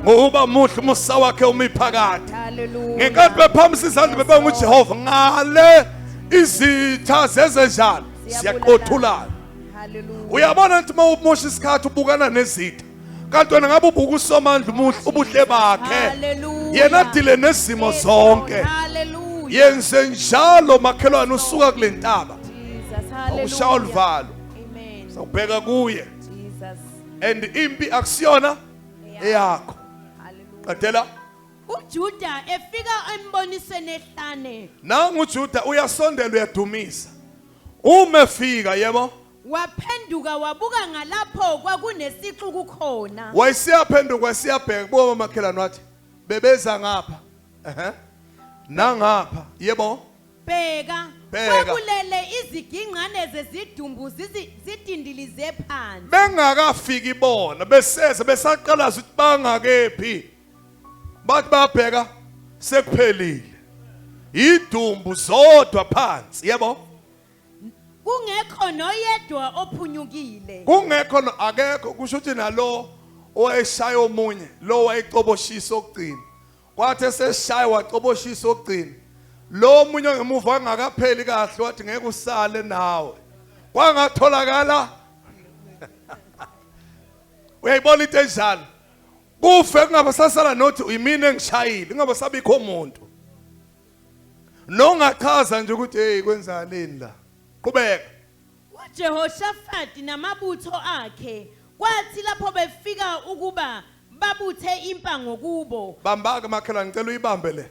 A: ngokuba muhle, umusa wakhe umi phakade.
C: Hallelujah.
A: Ngenkathi bephakamisa izandla bebonga uJehova, ngale izitha zezenjalo siyaqothulana.
B: Hallelujah.
A: Uyabona ukuthi uma umosha isikhathi ubukana nezitha, kanti wena ngabe ubuka uSomandla umuhle, ubuhle bakhe.
C: Hallelujah.
A: Yena adile nezimo
C: Yes,
A: zonke.
C: Lord. Hallelujah.
A: Yenze njalo makhelwane, usuka kule ntaba
B: Jesus. Hallelujah.
A: ushaya oluvalo,
B: Amen.
A: sawubheka kuye.
B: Jesus.
A: And impi akusiyona eyakho.
B: Hallelujah.
A: Qedela.
C: uJuda efika embonisweni ehlane.
A: Nangu uJuda uyasondela, uyadumisa uma efika, yebo.
C: Waphenduka wabuka ngalapho kwakunesixuku khona.
A: Wayesiyaphenduka, wayesiyabheka kubo makhelwane, wathi bebeza ngapha, ehe. Nangapha, yebo.
C: Bheka,
A: Bheka.
C: Kwakulele izigingqane zezidumbu zidindilize phansi.
A: Bengakafiki bona, beseze besaqalaza ukuthi bangakephi. Bathi babheka sekuphelile. Idumbu zodwa phansi, yebo.
C: Kungekho noyedwa ophunyukile.
A: Kungekho akekho, kusho ukuthi nalo owayeshaya omunye, lo wayecoboshisa okugcina. Kwathi eseshaya wacoboshisa okugcina. Lo munye ngemuva angakapheli kahle wathi ngeke usale nawe. Kwangatholakala. Uyayibona into enjalo. Kufe kungabe sasala nothi uyimina engishayile, kungabe sabikho umuntu. Nongachaza nje ukuthi hey kwenzaleni la. Qhubeka.
C: UJehoshafati namabutho akhe kwathi lapho befika ukuba babuthe impango kubo.
A: Bamba ke makhelwane, ngicela uyibambe le.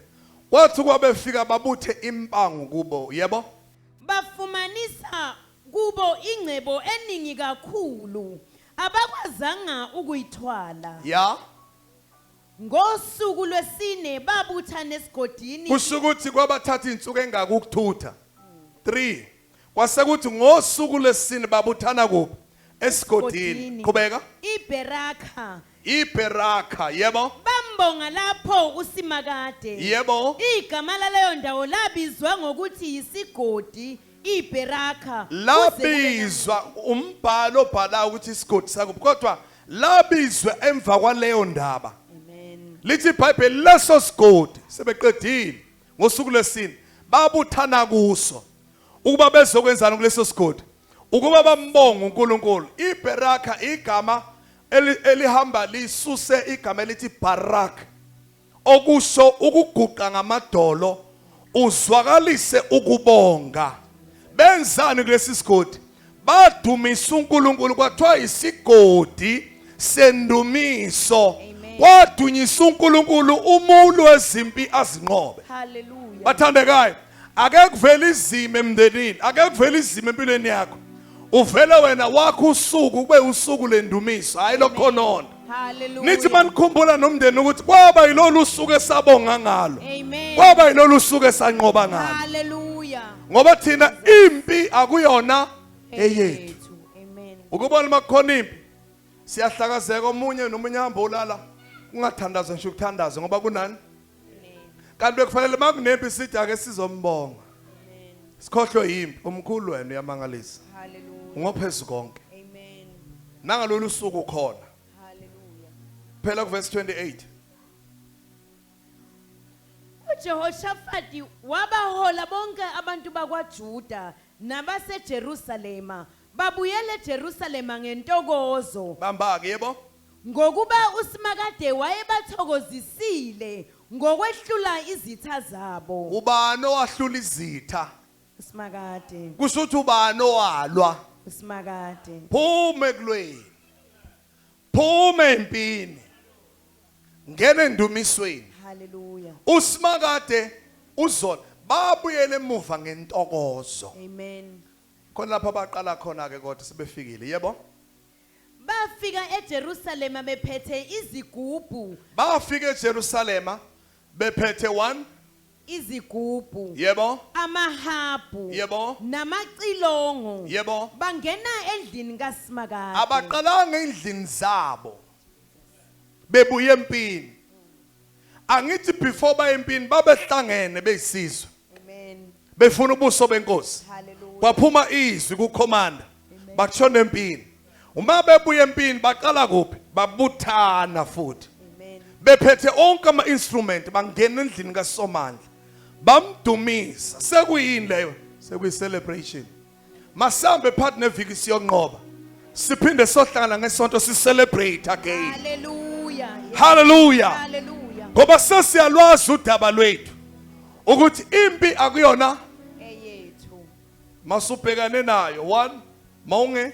A: Kwathi kwabefika babuthe impango kubo, yebo?
C: Bafumanisa kubo ingcebo eningi kakhulu abakwazanga ukuyithwala.
A: Ya.
C: Ngosuku lwesine babutha nesigodini.
A: Kusho ukuthi kwabathatha insuku engaka ukuthutha. 3. Kwase kuthi ngosuku lwesine babuthana kuphi? Esigodini. Qhubeka.
C: IBeraka.
A: IBeraka, yebo.
C: Bambonga lapho uSimakade.
A: Yebo.
C: Igama laleyo ndawo labizwa ngokuthi yisigodi iBeraka.
A: Labizwa umbhalo obhala ukuthi isigodi sakuphi, kodwa labizwa emva kwaleyo ndaba.
C: Amen.
A: Lithi iBhayibheli leso sigodi sebeqedile ngosuku lwesine babuthana kuso ukuba bezokwenzana kuleso sigodi, ukuba bambonga uNkulunkulu. IBeraka igama elihamba lisuse igama elithi Barak, okusho ukuguqa ngamadolo uzwakalise ukubonga. Benzani kulesi sigodi? Badumisa uNkulunkulu, kwathiwa isigodi sendumiso. Kwadunyisa uNkulunkulu umulu wezimpi azinqobe.
B: Hallelujah.
A: Bathandekayo, ake kuvele izimo emndenini, ake kuvele izimo empilweni yakho. Uvele wena wakho usuku kube usuku lendumiso, hayi lokhonona.
B: Hallelujah.
A: Nithi manikhumbula nomndeni ukuthi kwaba yilolu suku esabonga ngalo.
C: Amen.
A: Kwaba yilolu suku esanqoba ngalo.
C: Hallelujah.
A: Ngoba thina impi akuyona eyethu.
B: Amen.
A: Ukubona makukhona impi siyahlakazeka, omunye nomunye hamba olala ungathandaza ngisho ukuthandaza ngoba kunani. Kanti bekufanele makunempi sithi ake sizombonga. Sikhohlwe yimpi, umkhulu wena uyamangalisa.
B: Hallelujah.
A: Ungophezulu konke.
B: Amen.
A: Nangalolu suku khona.
B: Hallelujah.
A: Phela kuverse 28.
C: uJehoshafati wabahola bonke abantu bakwaJuda nabaseJerusalema babuyele eJerusalema ngentokozo.
A: Bamba ke, yebo.
C: Ngokuba uSimakade wayebathokozisile ngokwehlula izitha zabo.
A: Ubani owahlula izitha?
C: uSimakade.
A: Kusho ukuthi ubani owalwa?
C: uSimakade.
A: Phume kulweni. Phume empini. Ngene endumisweni.
B: Hallelujah.
A: uSimakade uzona babuyele emuva ngentokozo.
B: Amen.
A: Khona lapha baqala khona ke, kodwa sebefikile, yebo.
C: Bafika eJerusalema bephethe izigubhu.
A: Bafika eJerusalema bephethe one
C: Izigubhu.
A: Yebo.
C: Amahabhu.
A: Yebo.
C: Namacilongo.
A: Yebo.
C: Bangena endlini kaSimakade.
A: Abaqalanga endlini zabo bebuye empini. Angithi before baye empini babehlangene beyisizwe.
B: Amen.
A: Befuna ubuso benkosi.
B: Hallelujah.
A: Kwaphuma izwi kucommander, batshona empini. Uma bebuye empini baqala kuphi? Babuthana futhi.
B: Amen.
A: Bephethe onke ama instrument bangena endlini kaSomandla. Bamdumisa. Sekuyini leyo? Sekuyi celebration. Masambe phakathi neviki siyonqoba. Siphinde sohlangana ngesonto si celebrate again.
C: Hallelujah.
A: Hallelujah.
C: Hallelujah.
A: Ngoba sesiyalwazi udaba lwethu ukuthi impi akuyona
B: Eyethu.
A: masubhekane nayo. One, mawunge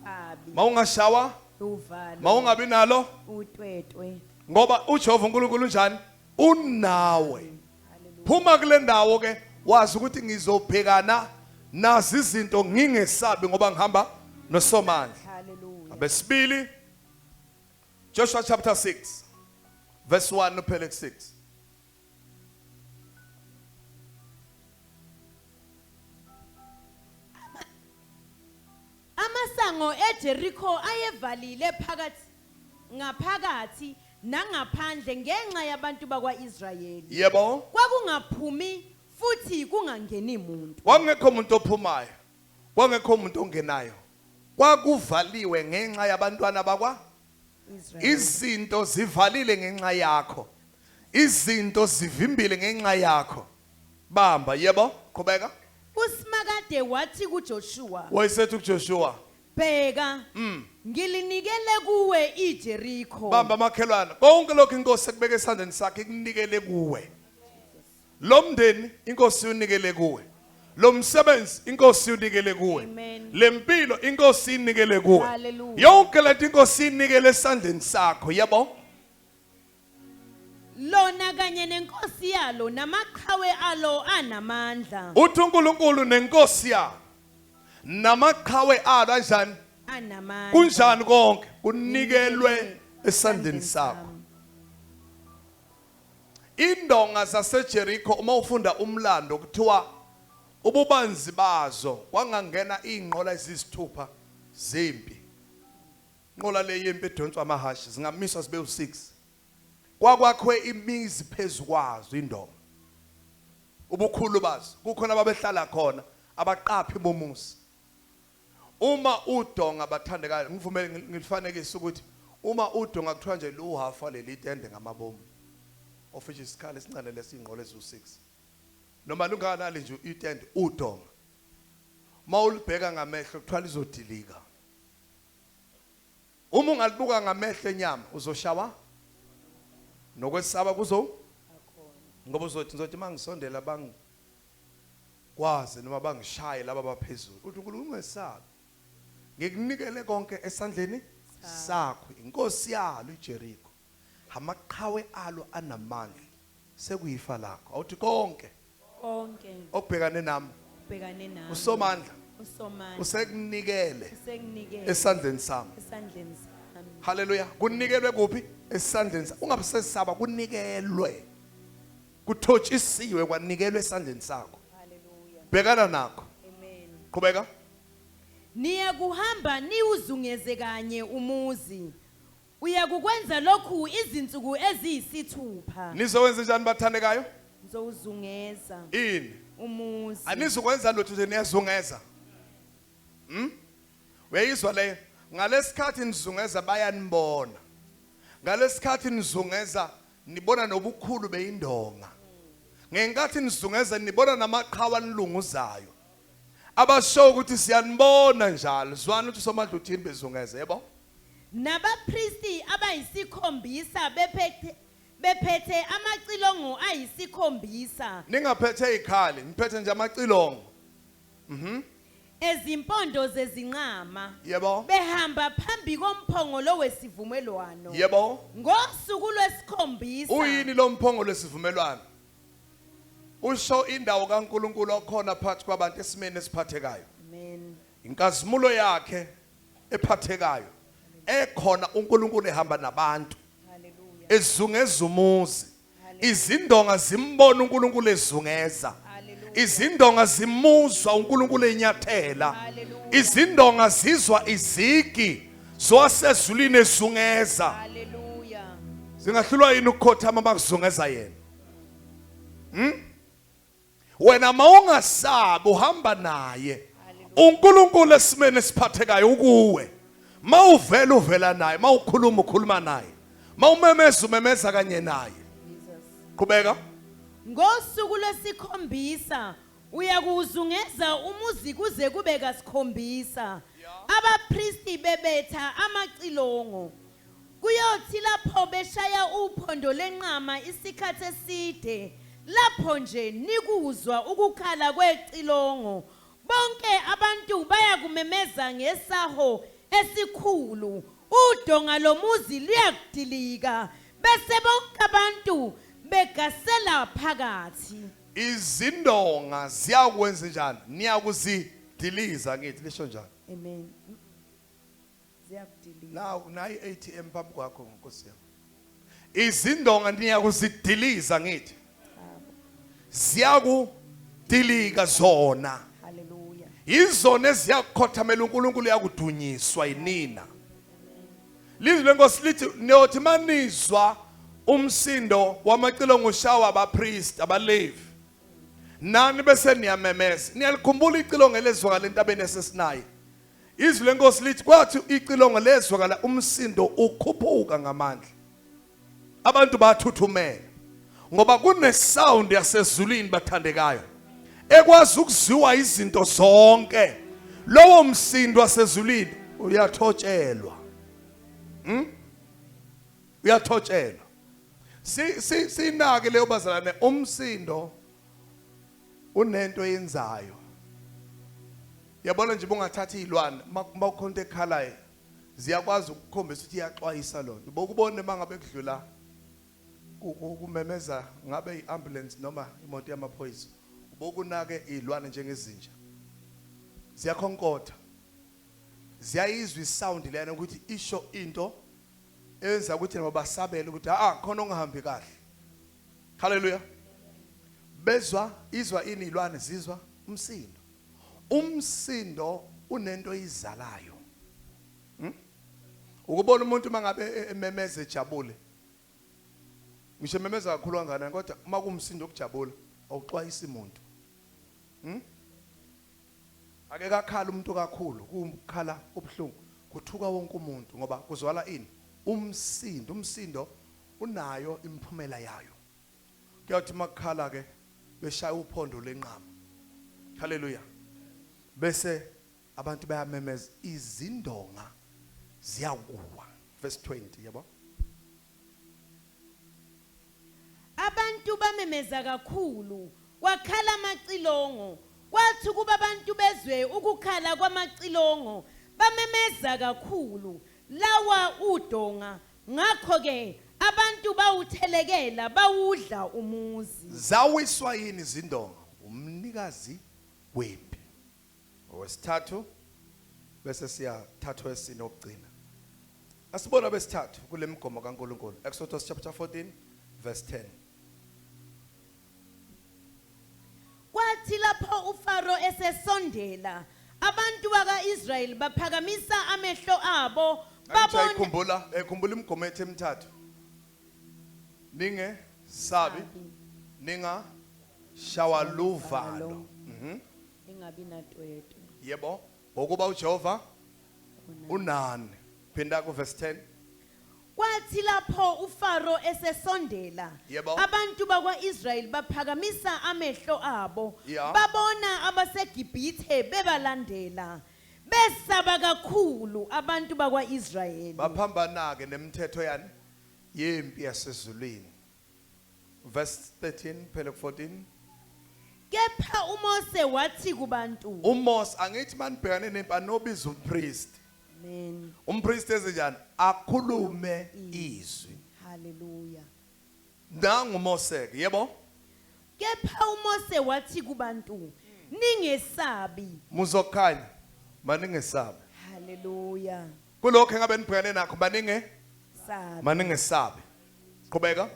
B: Sabi.
A: mawungashawa,
B: Uvalo.
A: mawungabi nalo,
B: Utwetwe.
A: ngoba uJehova uNkulunkulu unjani? Unawe. Phuma kule ndawo ke wazi ukuthi ngizobhekana nazi izinto ngingesabi ngoba ngihamba noSomandla.
B: Hallelujah.
A: Abesibili, Joshua chapter 6 verse 1 uphele 6.
C: Amasango eJericho ayevalile phakathi ngaphakathi nangaphandle ngenxa yabantu bakwaIsrayeli.
A: Yebo.
C: Kwakungaphumi futhi kungangeni muntu.
A: Kwangekho umuntu ophumayo, kwangekho umuntu ongenayo, kwakuvaliwe ngenxa yabantwana bakwa
B: Israel.
A: Izinto zivalile ngenxa yakho, izinto zivimbile ngenxa yakho. Bamba, yebo, qhubeka.
C: USimakade wathi kuJoshua,
A: Wayesethi kuJoshua,
C: "Bheka, ngilinikele kuwe iJericho."
A: Bamba makhelwane, konke lokhu inkosi ekubeka esandleni sakhe ikunikele kuwe. Lo mndeni inkosi unikele kuwe, lo msebenzi inkosi unikele kuwe,
B: Amen.
A: lempilo inkosi inikele kuwe.
B: Hallelujah.
A: Yonke lento inkosi inikele esandleni sakho, yebo.
C: Lona kanye nenkosi yalo namaqhawe alo anamandla.
A: Uthi uNkulunkulu nenkosi yakhe namaqhawe alo anjani?
C: Anamandla.
A: Kunjani? Konke kunikelwe esandleni sakho. Indonga zaseJericho, uma ufunda umlando, kuthiwa ububanzi bazo kwangangena inqola ezisithupha zempi, inqola le yempi edonswa amahashi, zingamiswa zibe u6. Kwakwakhwe imizi phezukwazo indonga, ubukhulu bazo, kukhona ababehlala khona, abaqaphi bomuzi. Uma udonga, bathandekayo, ngivumele ngilifanekise ukuthi uma udonga kuthiwa nje luhafa leli tende ngamabomu, of which isikhala esincane lesingqola ezu6, noma lungakanani nje itende, udonga mawulibheka ngamehlo kuthiwa lizodilika. Uma ungalibuka ngamehlo enyama uzoshawa nokwesaba kuzo, ngoba uzothi ngizothi mangisondela bang kwazi noma bangishaye laba baphezulu. Uthi uNkulunkulu, ungesabi, ngikunikele konke esandleni sakho, inkosi yalo iJericho, amaqhawe alo anamandla, sekuyifa lakho. Awuthi konke
C: Konke
A: okubhekane nami,
C: ubhekane nami,
A: uSomandla
C: uSomandla
A: usekunikele
C: usekunikele
A: esandleni sami.
C: Esandleni sami.
A: Haleluya! Kunikelwe kuphi? Esandleni sakho. Ungabusesaba, kunikelwe, kuthotshisiwe, kwanikelwe esandleni sakho.
B: Hallelujah.
A: Bhekana nakho.
B: Amen.
A: Qhubeka.
C: Niya kuhamba niwuzungeze kanye umuzi. Uyakukwenza lokhu izinsuku eziyisithupha.
A: Nizokwenza njani, bathandekayo?
C: Nizowuzungeza
A: Ini?
C: umuzi.
A: Anizukwenza lutho nje, niyazungeza. Uyayizwa leyo? Ngalesikhathi nizungeza bayanibona. Ngalesikhathi nizungeza nibona nobukhulu beyindonga. Ngenkathi nizungeza nibona namaqhawe anilunguzayo, abasho ukuthi siyanibona njalo. Zwana ukuthi uSomandla uthini bezungeza, yebo.
C: Nabapristi abayisikhombisa bephethe amacilongo ayisikhombisa
A: Ningaphethe ikhali, niphethe nje amacilongo.
C: Ezimpondo zezinqama behamba phambi komphongolo wesivumelwano. Ngosuku lwesikhombisa.
A: Uyini lo mphongolo wesivumelwano? Usho indawo kaNkuluNkulu okhona phakathi kwabantu esimeni esiphathekayo.
B: Amen.
A: Inkazimulo yakhe ephathekayo ekhona, uNkulunkulu ehamba nabantu,
B: Hallelujah.
A: ezungeza umuzi. Izindonga zimbona uNkulunkulu ezungeza.
B: Hallelujah.
A: Izindonga zimuzwa uNkulunkulu enyathela.
B: Hallelujah.
A: Izindonga zizwa izigi zowasezulwini ezungeza.
B: Hallelujah.
A: Zingahlulwa yini ukukhothama bakuzungeza yena? Wena mawungasabi, uhamba naye uNkulunkulu esimeni esiphathekayo ukuwe. Mawuvela uvela naye, mawukhuluma ukhuluma naye, mawumemeza umemeza kanye naye.
B: Jesus.
A: Qhubeka.
C: Ngosuku lwesikhombisa uyakuwuzungeza umuzi kuze kube kasikhombisa, abapristi bebetha amacilongo. Kuyothi lapho beshaya uphondo lenqama isikhathi eside, lapho nje nikuzwa ukukhala kwecilongo, bonke abantu bayakumemeza ngesaho esikhulu, udonga lomuzi luyakudilika, bese bonke abantu begasela phakathi.
A: Izindonga ziyakwenza njani? Niyakuzidiliza, ngithi lisho njani?
B: Amen. Ziyakudilika.
A: Nawu nayi ATM phambi kwakho, nkosi yami. Izindonga niyakuzidiliza, ngithi ziyakudilika zona.
B: Hallelujah.
A: Izona eziyakukhothamela uNkulunkulu yakudunyiswa yinina. Lizwi lenkosi lithi niyothi manizwa umsindo wamacilongo ushawa abapriest abaLevi. Nani bese niyamemeza. Niyalikhumbula icilongo elezwakala entabeni yaseSinayi. Izwi lenkosi lithi kwathi icilongo lezwakala umsindo ukhuphuka ngamandla. Abantu bathuthumela ngoba kune sound yasezulwini bathandekayo ekwazi ukuziwa izinto zonke. Lowo msindo wasezulwini uyathotshelwa. Uyathotshelwa. Si si sinake leyo bazalwane, umsindo unento eyenzayo. Yabona nje bungathatha izilwane mawukhonto ekhalayo ziyakwazi ukukhombisa ukuthi iyaxwayisa lona. Bokubone mangabe kudlula kumemeza ngabe iambulance noma imoto yamaphoyisa, ubokunake izilwane njengezinja ziyakhonkotha, ziyayizwa isound lena ukuthi isho into eyenza ukuthi nabo basabele ukuthi ah khona ongahambi kahle. Haleluya. Bezwa izwa ini ilwane zizwa umsindo. Umsindo unento eyizalayo. Ukubona umuntu mangabe ememeza ejabule, ngisho ememeza kakhulu kangakanani, kodwa uma kuwumsindo okujabula awuxwayisi umuntu. Ake kakhala umuntu kakhulu, kukhala ubuhlungu, kuthuka wonke umuntu ngoba kuzwala ini? Umsindo. Umsindo unayo imiphumela yayo. Kuyathi makukhala ke beshaya uphondo lenqama. Haleluya. Bese abantu bayamemeza, izindonga ziyakuwa. Verse 20, yabo.
C: Abantu bamemeza kakhulu, kwakhala amacilongo. Kwathi kuba abantu bezwe ukukhala kwamacilongo, bamemeza kakhulu, lawa udonga. Ngakho ke abantu bawuthelekela bawudla umuzi.
A: Zawiswa yini izindonga? Umnikazi wempi. Owesithathu bese siyathathwa esine okugcina. Asibona besithathu kule migomo kaNkuluNkulu. Exodus chapter 14 verse 10.
C: Kwathi lapho uFaro esesondela, abantu bakwaIsrayeli baphakamisa amehlo abo babona.
A: Ayikhumbula, ekhumbula imigomo ethu emithathu. Ninge sabi, ninga shawa luvalo.
B: Ningabi natwetwe.
A: Yebo, ngokuba uJehova unani. Phinda ku verse 10.
C: Kwathi lapho uFaro esesondela,
A: Yebo.
C: abantu bakwaIsrayeli baphakamisa amehlo abo,
A: Yeah.
C: babona abaseGibhithe bebalandela. Besaba kakhulu abantu bakwaIsrayeli.
A: Baphambana ke nemithetho yani yempi yasezulwini. Verse 13 phela ku 14.
C: Kepha uMose wathi kubantu,
A: uMose angithi manibhekane nempi anobiza umpriest.
B: Amen.
A: Umpriest ezenjani? Akhulume izwi.
B: Hallelujah.
A: Nangu Mose ke, yebo?
C: Kepha uMose wathi kubantu, ningesabi.
A: Muzokhanya maningesabi.
B: Hallelujah.
A: Kulokho engabe nibhekane nakho maninge
B: Sabi.
A: maningesabi. Qhubeka.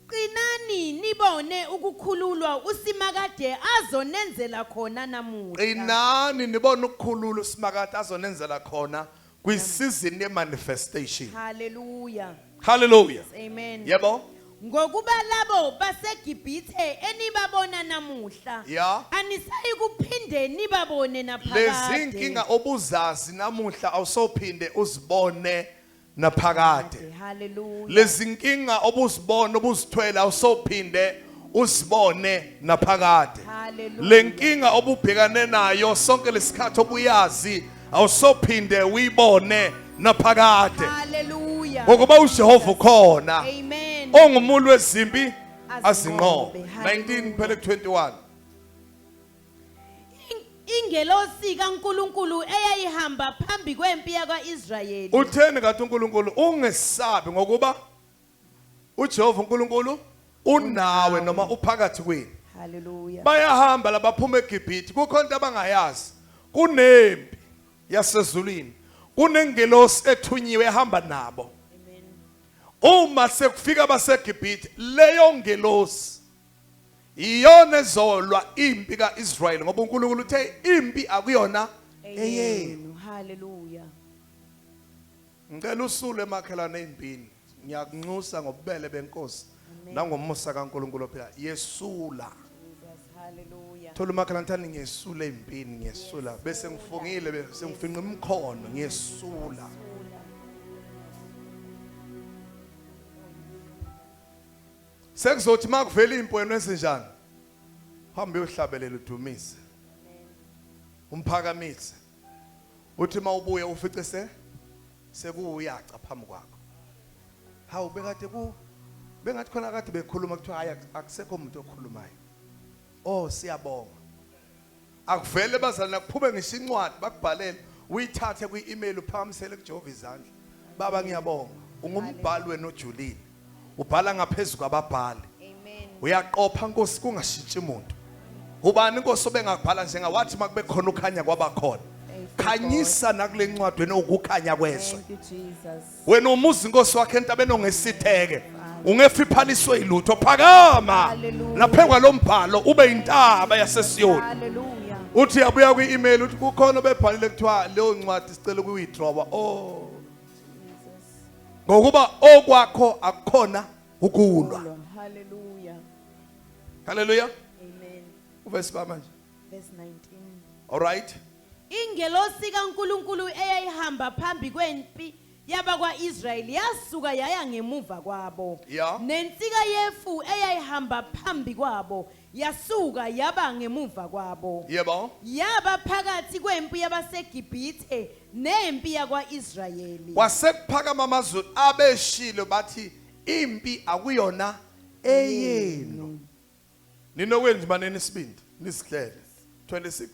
C: Qinani nibone ukukhululwa uSimakade azonenzela khona namuhla.
A: Qinani nibone ukukhulula uSimakade azonenzela khona kwi-season ye-manifestation.
C: Hallelujah.
A: Hallelujah.
C: Amen.
A: Yebo?
C: Ngokuba labo baseGibhithe enibabona namuhla,
A: Yeah.
C: anisayi kuphinde nibabone
A: Lezi
C: naphakade.
A: inkinga obuzazi namuhla awusophinde uzibone naphakade.
C: Hallelujah.
A: Lezi inkinga obuzibona obuzithwele awusophinde uzibone naphakade.
C: Hallelujah.
A: Le nkinga obubhekane nayo sonke lesikhathi obuyazi awusophinde uyibone naphakade.
C: Hallelujah.
A: Ngokuba uJehova ukhona.
C: Amen.
A: Ongumulu wezimpi azinqobe.
C: Azinqobe.
A: 19 phele 21.
C: Ingelosi kaNkuluNkulu eyayihamba phambi kwempi yakwaIsrayeli.
A: Utheni kathi uNkulunkulu ungesabi ngokuba uJehova uNkulunkulu unawe noma uphakathi kwenu.
B: Hallelujah.
A: Bayahamba labaphuma eGibhithe, kukhona into abangayazi. Kunempi yasezulwini. Kunengelosi ethunyiwe ehamba nabo.
B: Amen.
A: Uma sekufika abaseGibhithe, leyo ngelosi Iyona ezolwa impi kaIsrael, ngoba uNkulunkulu uthe impi akuyona eyenu.
B: Hallelujah.
A: Ngicela usule emakhelwane ezimpini. Ngiyakunxusa ngobubele benkosi
B: Amen.
A: nangomusa kaNkulunkulu ophila. Yesula.
B: Jesus. Hallelujah.
A: Thola umakhelwane thani, ngiyesula ezimpini, ngiyesula. Bese ngifungile, bese ngifinqa imikhono, ngiyesula.
B: Sula.
A: Sekuzothi makuvela impi wena wenze njani? Hamba uyohlabelela udumise. Umphakamise. Uthi mawubuya ufice sekuyaca phambi kwakho. Hawu, bekade ku bengathi khona kade bekhuluma, kuthiwa hayi, akusekho umuntu okhulumayo. Oh, siyabonga. Akuvele bazalwane kuphume ngisho incwadi bakubhalele, uyithathe kwi-email uphakamisele kuJehova izandla. Baba, ngiyabonga. Ungumbhali wena ojulile. Ubhala ngaphezulu kwababhali.
B: Amen.
A: Uyaqopha Nkosi kungashintshi umuntu. Ubani Nkosi obengabhala njengawathi makube khona ukhanya kwabakhona.
B: Thank you,
A: Khanyisa nakule ncwadi wena ukukhanya kwezwe.
B: Thank you, Jesus.
A: Wena umuzi Nkosi wakhe entabeni ongesitheke. Ungefiphaliswe ilutho, phakama.
B: Hallelujah.
A: Laphe kwalombhalo ube intaba yaseSiyoni.
B: Hallelujah.
A: Uthi yabuya kwi-email uthi kukhona obebhalile kuthiwa leyo ncwadi sicela ukuwithdrawa. Oh.
B: Jesus.
A: Ngokuba okwakho akukhona ukulwa.
B: Hallelujah.
A: Hallelujah.
B: Amen.
A: Uverse ba manje.
B: Verse 19.
A: All right.
C: Ingelosi kaNkuluNkulu eyayihamba phambi kwempi yabakwa-Israyeli yasuka yaya ngemuva kwabo.
A: Yeah.
C: Nensika yefu eyayihamba phambi kwabo yasuka yaba ngemuva kwabo.
A: Yebo.
C: Yaba phakathi kwempi yabaseGibhithe nempi yakwa-Israyeli.
A: Kwasekuphakama amazulu abeshilo bathi impi akuyona eyenu. Ninokwenza manene isibindi nisihlele. 26.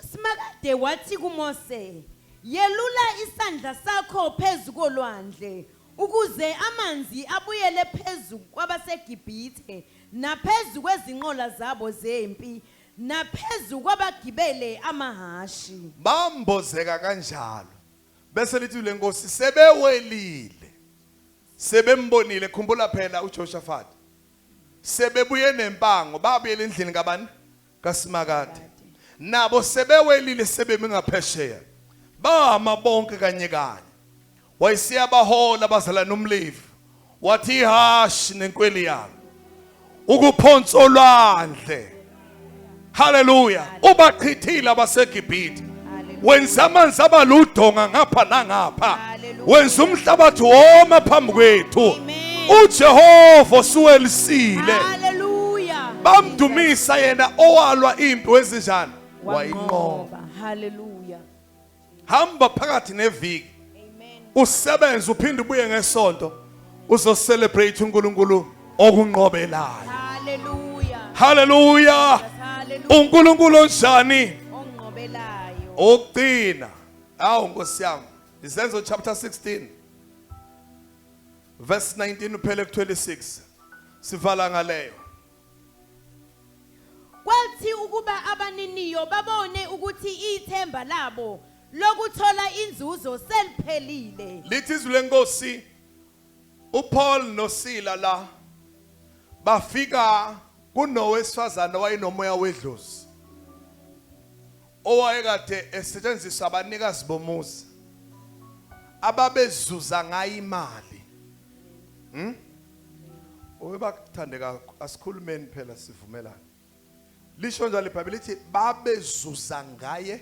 C: uSimakade wathi kuMose, "Yelula isandla sakho phezu kolwandle ukuze amanzi abuyele phezu kwabaseGibhithe naphezu kwezinqola zabo zempi naphezu kwabagibele amahashi."
A: Bambozeka kanjalo. Bese lithi lenkosi sebewelile. Sebembonile, khumbula phela uJoshaphat. Sebebuye nempango, babuyela endlini kabani? KaSimakade. Nabo sebewelile sebemi ngaphesheya. Bama bonke kanye kanye. Wayesiyabahola abazalwane umLevi. Wathi ihashi nenkweli yalo. Ukuphonsa olwandle. Hallelujah. Ubachithile abaseGibhithe. Wenza amanzi abaludonga ngapha nangapha.
C: Hallelujah.
A: Wenza umhlabathi woma phambi kwethu.
C: Amen.
A: uJehova suwelisile.
C: Hallelujah.
A: Bamdumisa yena owalwa impi wezinjani? Wayinqoba.
B: Wanqoba. Hallelujah.
A: Hamba phakathi neviki.
B: Amen.
A: Usebenze uphinde ubuye ngesonto. Uzocelebrate uNkulunkulu okunqobelayo.
C: Hallelujah.
A: Hallelujah.
C: Hallelujah.
A: uNkulunkulu onjani?
C: Onqobelayo.
A: Okugcina. Awu Nkosi yami. Izenzo chapter 16 verse 19 uphele ku26. Sivala ngaleyo.
C: Kwathi ukuba abaniniyo babone ukuthi ithemba labo lokuthola inzuzo seliphelile.
A: Lithi izwi lenkosi uPaul noSila la bafika kunowesifazana wayenomoya wedlozi owayekade esetshenziswa abanikazi bomuzi ababezuza ngayo imali. Oyebakuthandeka asikhulumeni phela sivumelane. Lisho njalo iBhayibheli lithi babezuza ngaye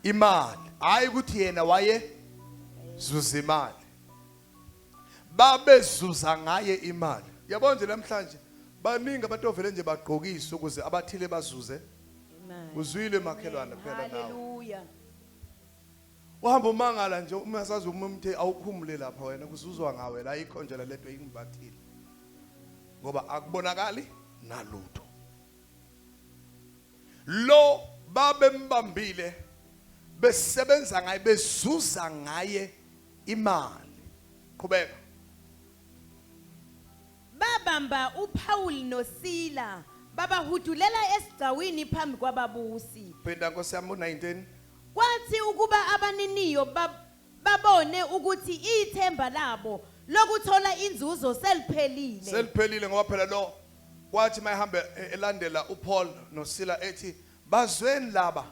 A: imali, hayi ukuthi yena waye zuza imali. Babezuza ngaye imali. Yabona nje namhlanje baningi abantu ovele nje bagqokise ukuze abathile bazuze.
B: Amen.
A: Uzwile makhelwane phela nawe.
B: Hallelujah.
A: Uhamba umangala nje uma sazi umuntu awukhumule lapha wena kuzuzwa ngawe la ikho nje lento ingibathile. Ngoba akubonakali nalutho. Lo babembambile besebenza ngaye bezuza ngaye imali. Qhubeka.
C: Babamba uPaul noSila babahudulela esigcawini phambi kwababusi.
A: Phinda Nkosi yami u19.
C: Kwathi ukuba abaniniyo babone ukuthi ithemba labo Lokuthola inzuzo seliphelile.
A: Seliphelile ngoba phela lo kwathi mayihambe elandela uPaul noSila ethi bazweni laba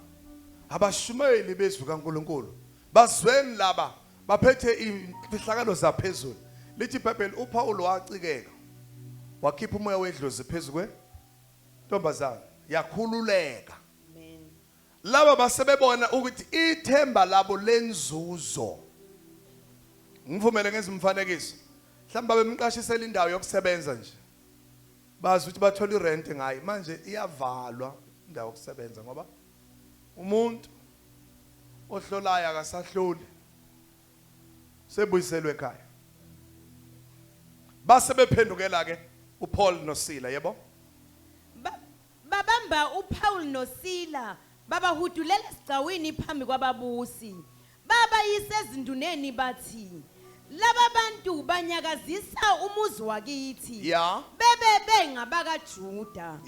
A: abashumayeli bezwi kaNkuluNkulu, bazweni laba baphethe imfihlakalo zaphezulu. Lithi iBhayibheli uPaul wacikeka wakhipha umoya wedlozi phezu kwe ntombazana yakhululeka.
B: Amen.
A: Laba basebebona ukuthi ithemba labo lenzuzo, ngivumele ngezimfanekiso, mhlawumbe babemqashisela indawo yokusebenza nje, bazi ukuthi bathola irent ngayo, manje iyavalwa indawo yokusebenza ngoba umuntu ohlolayo akasahloli, sebuyiselwe ekhaya. Base bephendukela ke uPaul noSila, yebo.
C: Babamba uPaul noSila babahudulela esigcawini phambi kwababusi. Babayise ezinduneni bathi, laba bantu banyakazisa umuzi wakithi. Bebe bengabakaJuda.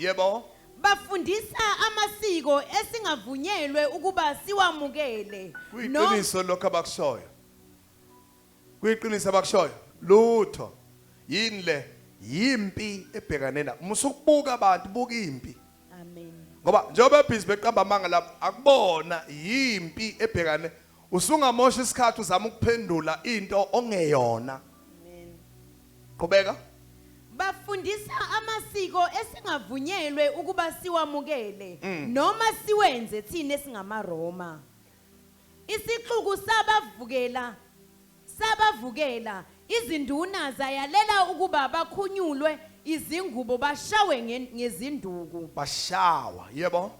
C: Bafundisa amasiko esingavunyelwe ukuba siwamukele.
A: Kuyiqiniso lokho abakushoyo, kuyiqiniso abakushoyo. Lutho yini le yimpi ebhekane na musukubuka abantu, buka impi.
B: Amen.
A: Ngoba njengoba busy beqamba amanga lapha, akubona yimpi ebhekane. Usungamosha isikhathi uzama ukuphendula into ongeyona.
B: Amen.
A: Qhubeka.
C: Bafundisa amasiko esingavunyelwe ukuba siwamukele noma siwenze thina esingamaRoma. Isixuku sabavukela, izinduna zayalela ukuba bakhunyulwe izingubo bashawe ngezinduku.
A: Bashawa, yebo.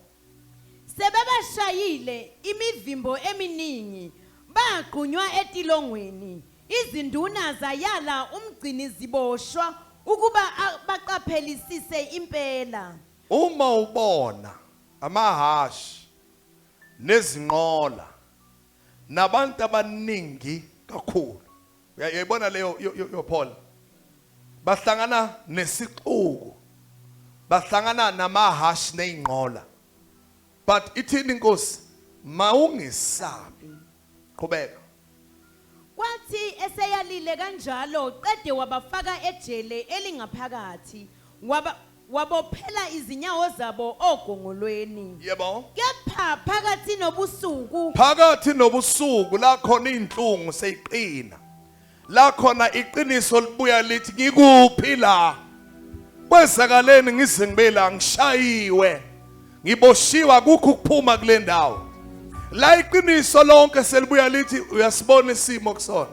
C: Sebebashayile imivimbo eminingi, bagqunywa etilongweni. Izinduna zayala umgcini ziboshwa ukuba baqaphelisise impela.
A: Uma ubona amahashi nezinqola nabantu abaningi kakhulu, uyayibona leyo yo Paul, bahlangana nesixuku, bahlangana namahashi nezinqola, but ithini inkosi? Mawungesabi. Qhubeka.
C: Kwathi eseyalile kanjalo, qede wabafaka ejele elingaphakathi, wabophela izinyawo zabo ogongolweni. Kepha phakathi nobusuku,
A: Phakathi nobusuku, la khona inhlungu seyiqina, la khona iqiniso libuya lithi ngikuphi la, kwezakaleni ngize ngibe la, ngishayiwe, ngiboshiwa, kukho ukuphuma kule ndawo. La iqiniso lonke selibuya lithi uyasibona isimo kusona,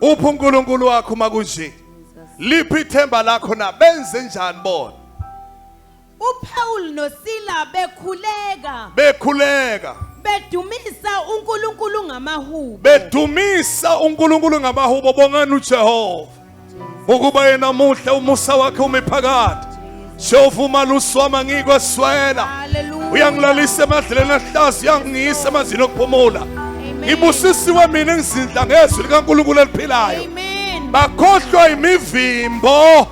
A: uphi uNkulunkulu wakho makunje, liphi ithemba lakho na? Benze njani bona?
C: uPaul noSila bekhuleka,
A: Bekhuleka,
C: bedumisa uNkulunkulu ngamahubo.
A: Bedumisa uNkulunkulu ngamahubo. Bongani uJehova ukuba yena muhle, umusa wakhe umi phakathi. Jehova umalusi wami, angikweswela.
C: Hallelujah.
A: Uyangilalisa emadlelweni ahlaza, uyangiyisa emanzini okuphumula.
C: Amen.
A: Ngibusisiwe mina engizindla ngezwi likaNkulunkulu eliphilayo.
C: Amen.
A: Bakhohlwa imivimbo,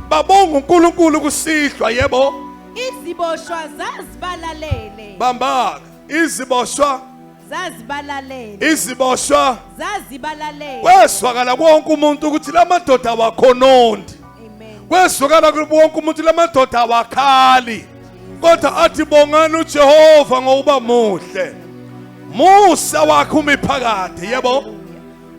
A: babonga uNkulunkulu kusihlwa, yebo.
C: Iziboshwa zazibalalele.
A: Bambaka iziboshwa.
C: Zazibalalele.
A: Iziboshwa
C: Zazibalalele.
A: Kwezwakala konke umuntu ukuthi lamadoda awakhonondi.
C: Amen.
A: Kwezwakala wonke umuntu lamadoda awakhali, kodwa athi bongani uJehova ngokuba muhle, musa wakhe umi phakade, yebo.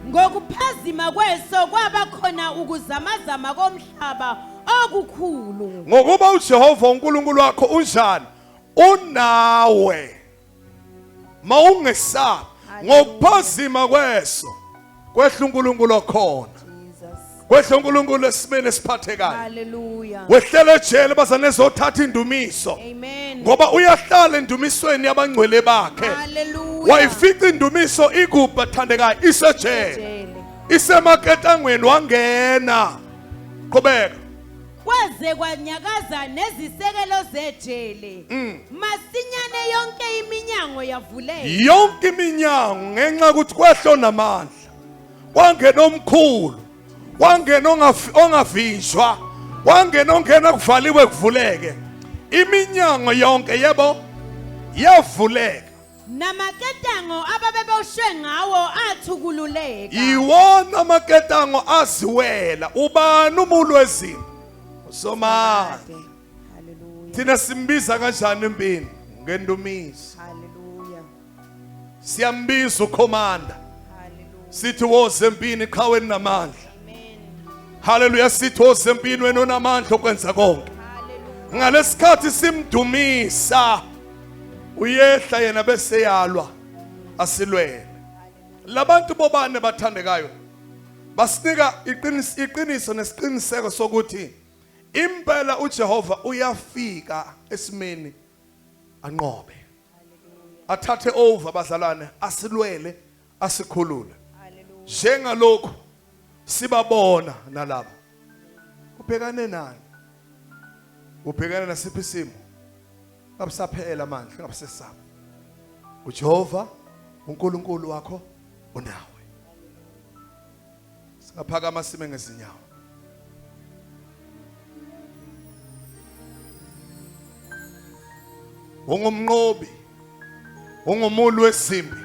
C: Ngokuphazima kweso kwaba khona ukuzamazama komhlaba okukhulu.
A: Ngokuba uJehova uNkulunkulu wakho unjani? Unawe, mawungesabi. Ngokuphazima kweso kwehla uNkulunkulu okhona.
B: Jesus.
A: Kwehla uNkulunkulu esimeni esiphathekayo.
C: Hallelujah.
A: Wehlela ejele bazane ezothatha indumiso.
C: Amen.
A: Ngoba uyahlala endumisweni yabangcwele bakhe.
C: Hallelujah.
A: Wayifica indumiso ikuphi, bathandekayo? Isejele.
C: Ejele.
A: Isemaketangweni, wangena. Qhubeka.
C: Kwaze kwanyakaza nezisekelo zejele. Masinyane yonke iminyango yavuleka.
A: Yonke iminyango, ngenxa yokuthi kwehlo namandla, wangena omkhulu, wangena ongavinjwa, wangena ongena kuvaliwe kuvuleke, iminyango yonke, yebo, yavuleka.
C: Namaketango ababeboshwe ngawo athukululeka.
A: Iwona amaketango aziwela. Ubani umulu wezimpi? Usomandla.
B: Hallelujah.
A: Thina simbiza kanjani empini? Ngendumiso.
B: Hallelujah.
A: Siyambiza ukhomanda.
B: Hallelujah.
A: Sithi woze empini qhaweni namandla.
B: Amen.
A: Haleluya, sithi woze empini wena onamandla okwenza konke.
B: Hallelujah.
A: Ngalesikhathi simdumisa uyehla yena bese yalwa asilwele. Labantu bobane bathandekayo basinika iqiniso nesiqiniseko sokuthi impela uJehova uyafika esimeni anqobe, athathe over bazalwane, asilwele, asikhulule.
B: Hallelujah.
A: Njengalokhu sibabona nalaba, ubhekane nani? Ubhekane nasiphi isimo? Ngabusaphela amandla, ngabusesaba. uJehova uNkulunkulu wakho unawe. Singaphakama sime ngezinyawo. Ungumnqobi, ungumulu wesimbi,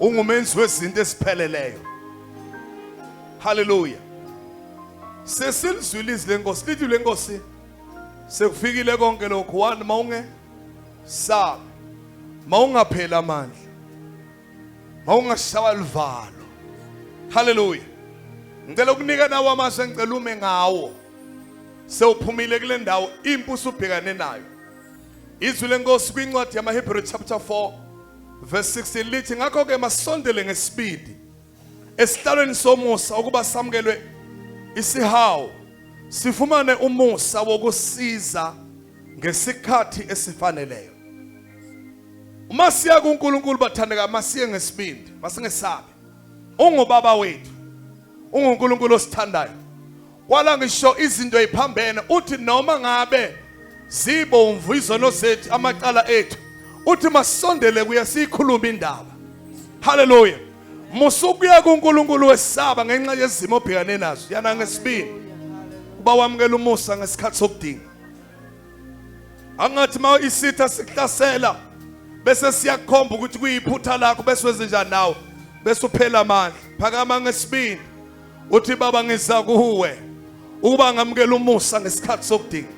A: ungumenzi wezinto esipheleleyo. Haleluya. Sesilizwile izwi lenkosi, lithi lenkosi sekufikile konke lokhu. One, mawunge sabe, mawungaphela amandla, mawungashawa livalo. Haleluya. Ngicela ukunika nawo amazwi engicela ume ngawo. Sewuphumile kule ndawo impi usubhekane nayo. Izwi lenkosi kwincwadi yamaHebrew chapter 4 verse 16 lithi, ngakho ke masondele ngesibindi esihlalweni somusa ukuba samukelwe isihawu, sifumane umusa wokusiza ngesikhathi esifaneleyo. Uma siya kuNkulunkulu bathandeka, masiye ngesibindi, masingesabe. Ungubaba wethu, unguNkulunkulu osithandayo. Kwala ngisho izinto eziphambene, uthi noma ngabe zibomvu izono zethu, amacala ethu, uthi masondele kuye siyikhulume indaba. Haleluya. Musukuya kuNkulunkulu wesaba ngenxa yezimo obhekane nazo. Yana ngesibindi uba wamukela umusa ngesikhathi sokudinga. Angathi ma isitha sikuhlasela bese siyakukhomba ukuthi kuyiphutha lakho, bese wenze njani nawe, bese uphela amandla. Phakama ngesibindi uthi, baba ngiza kuwe ukuba ngamukela umusa ngesikhathi sokudinga.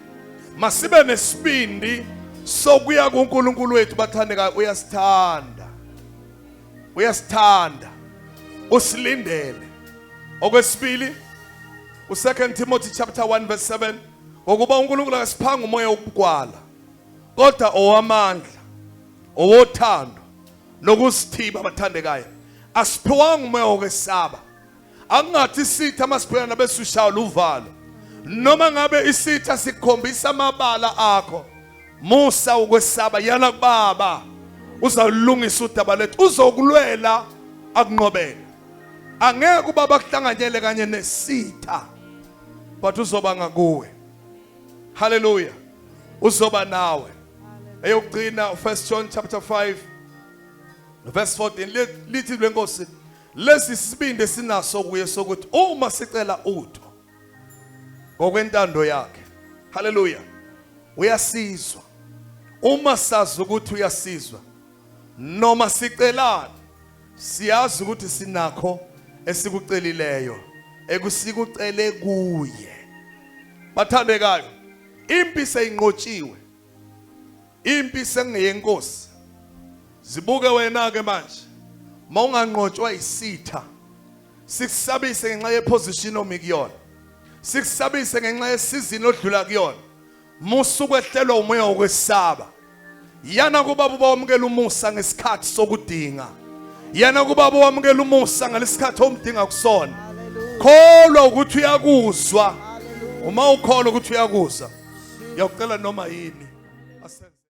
A: Masibe nesibindi sokuya kuNkulunkulu wethu bathandekayo. Uyasithanda, uyasithanda, usilindele. Okwesibili, u2 Timothy chapter 1 verse 7, ngokuba uNkulunkulu akasiphanga umoya wokugwala, kodwa owamandla, owothando nokusithiba. Bathandekayo, asiphiwanga umoya wokwesaba. Angathi isitha masibhekana bese ushaya uvalo. Noma ngabe isitha sikhombisa amabala akho, musa ukwesaba, yana kubaba, uzalungisa udaba lethu, uzokulwela akunqobele. Angeke ubaba kuhlanganyele kanye nesitha, but uzoba ngakuwe. Haleluya, uzoba nawe. Eyokugcina, 1 John chapter 5 verse 14 lithi lenkosi, lesi sibindi sinaso kuye sokuthi uma sicela utho ngokwentando yakhe, haleluya, uyasizwa. Uma sazi ukuthi uyasizwa noma sicelana, siyazi ukuthi sinakho esikucelileyo ekusikucele kuye. Bathandekayo, impi seyinqotshiwe, impi sengeyenkosi. Zibuke wena ke manje, mawunganqotshwa isitha sikusabise ngenxa yeposition omi kuyona, sikusabise ngenxa yesizini odlula kuyona, musa ukwehlelwa umoya wokwesaba. Yana kubaba wamukela umusa ngesikhathi sokudinga. Yana kubaba wamukela umusa ngalesikhathi omdinga kusona. Kholwa ukuthi uyakuzwa. Uma ukholwa ukuthi uyakuzwa, ngiyacela noma yini asenze.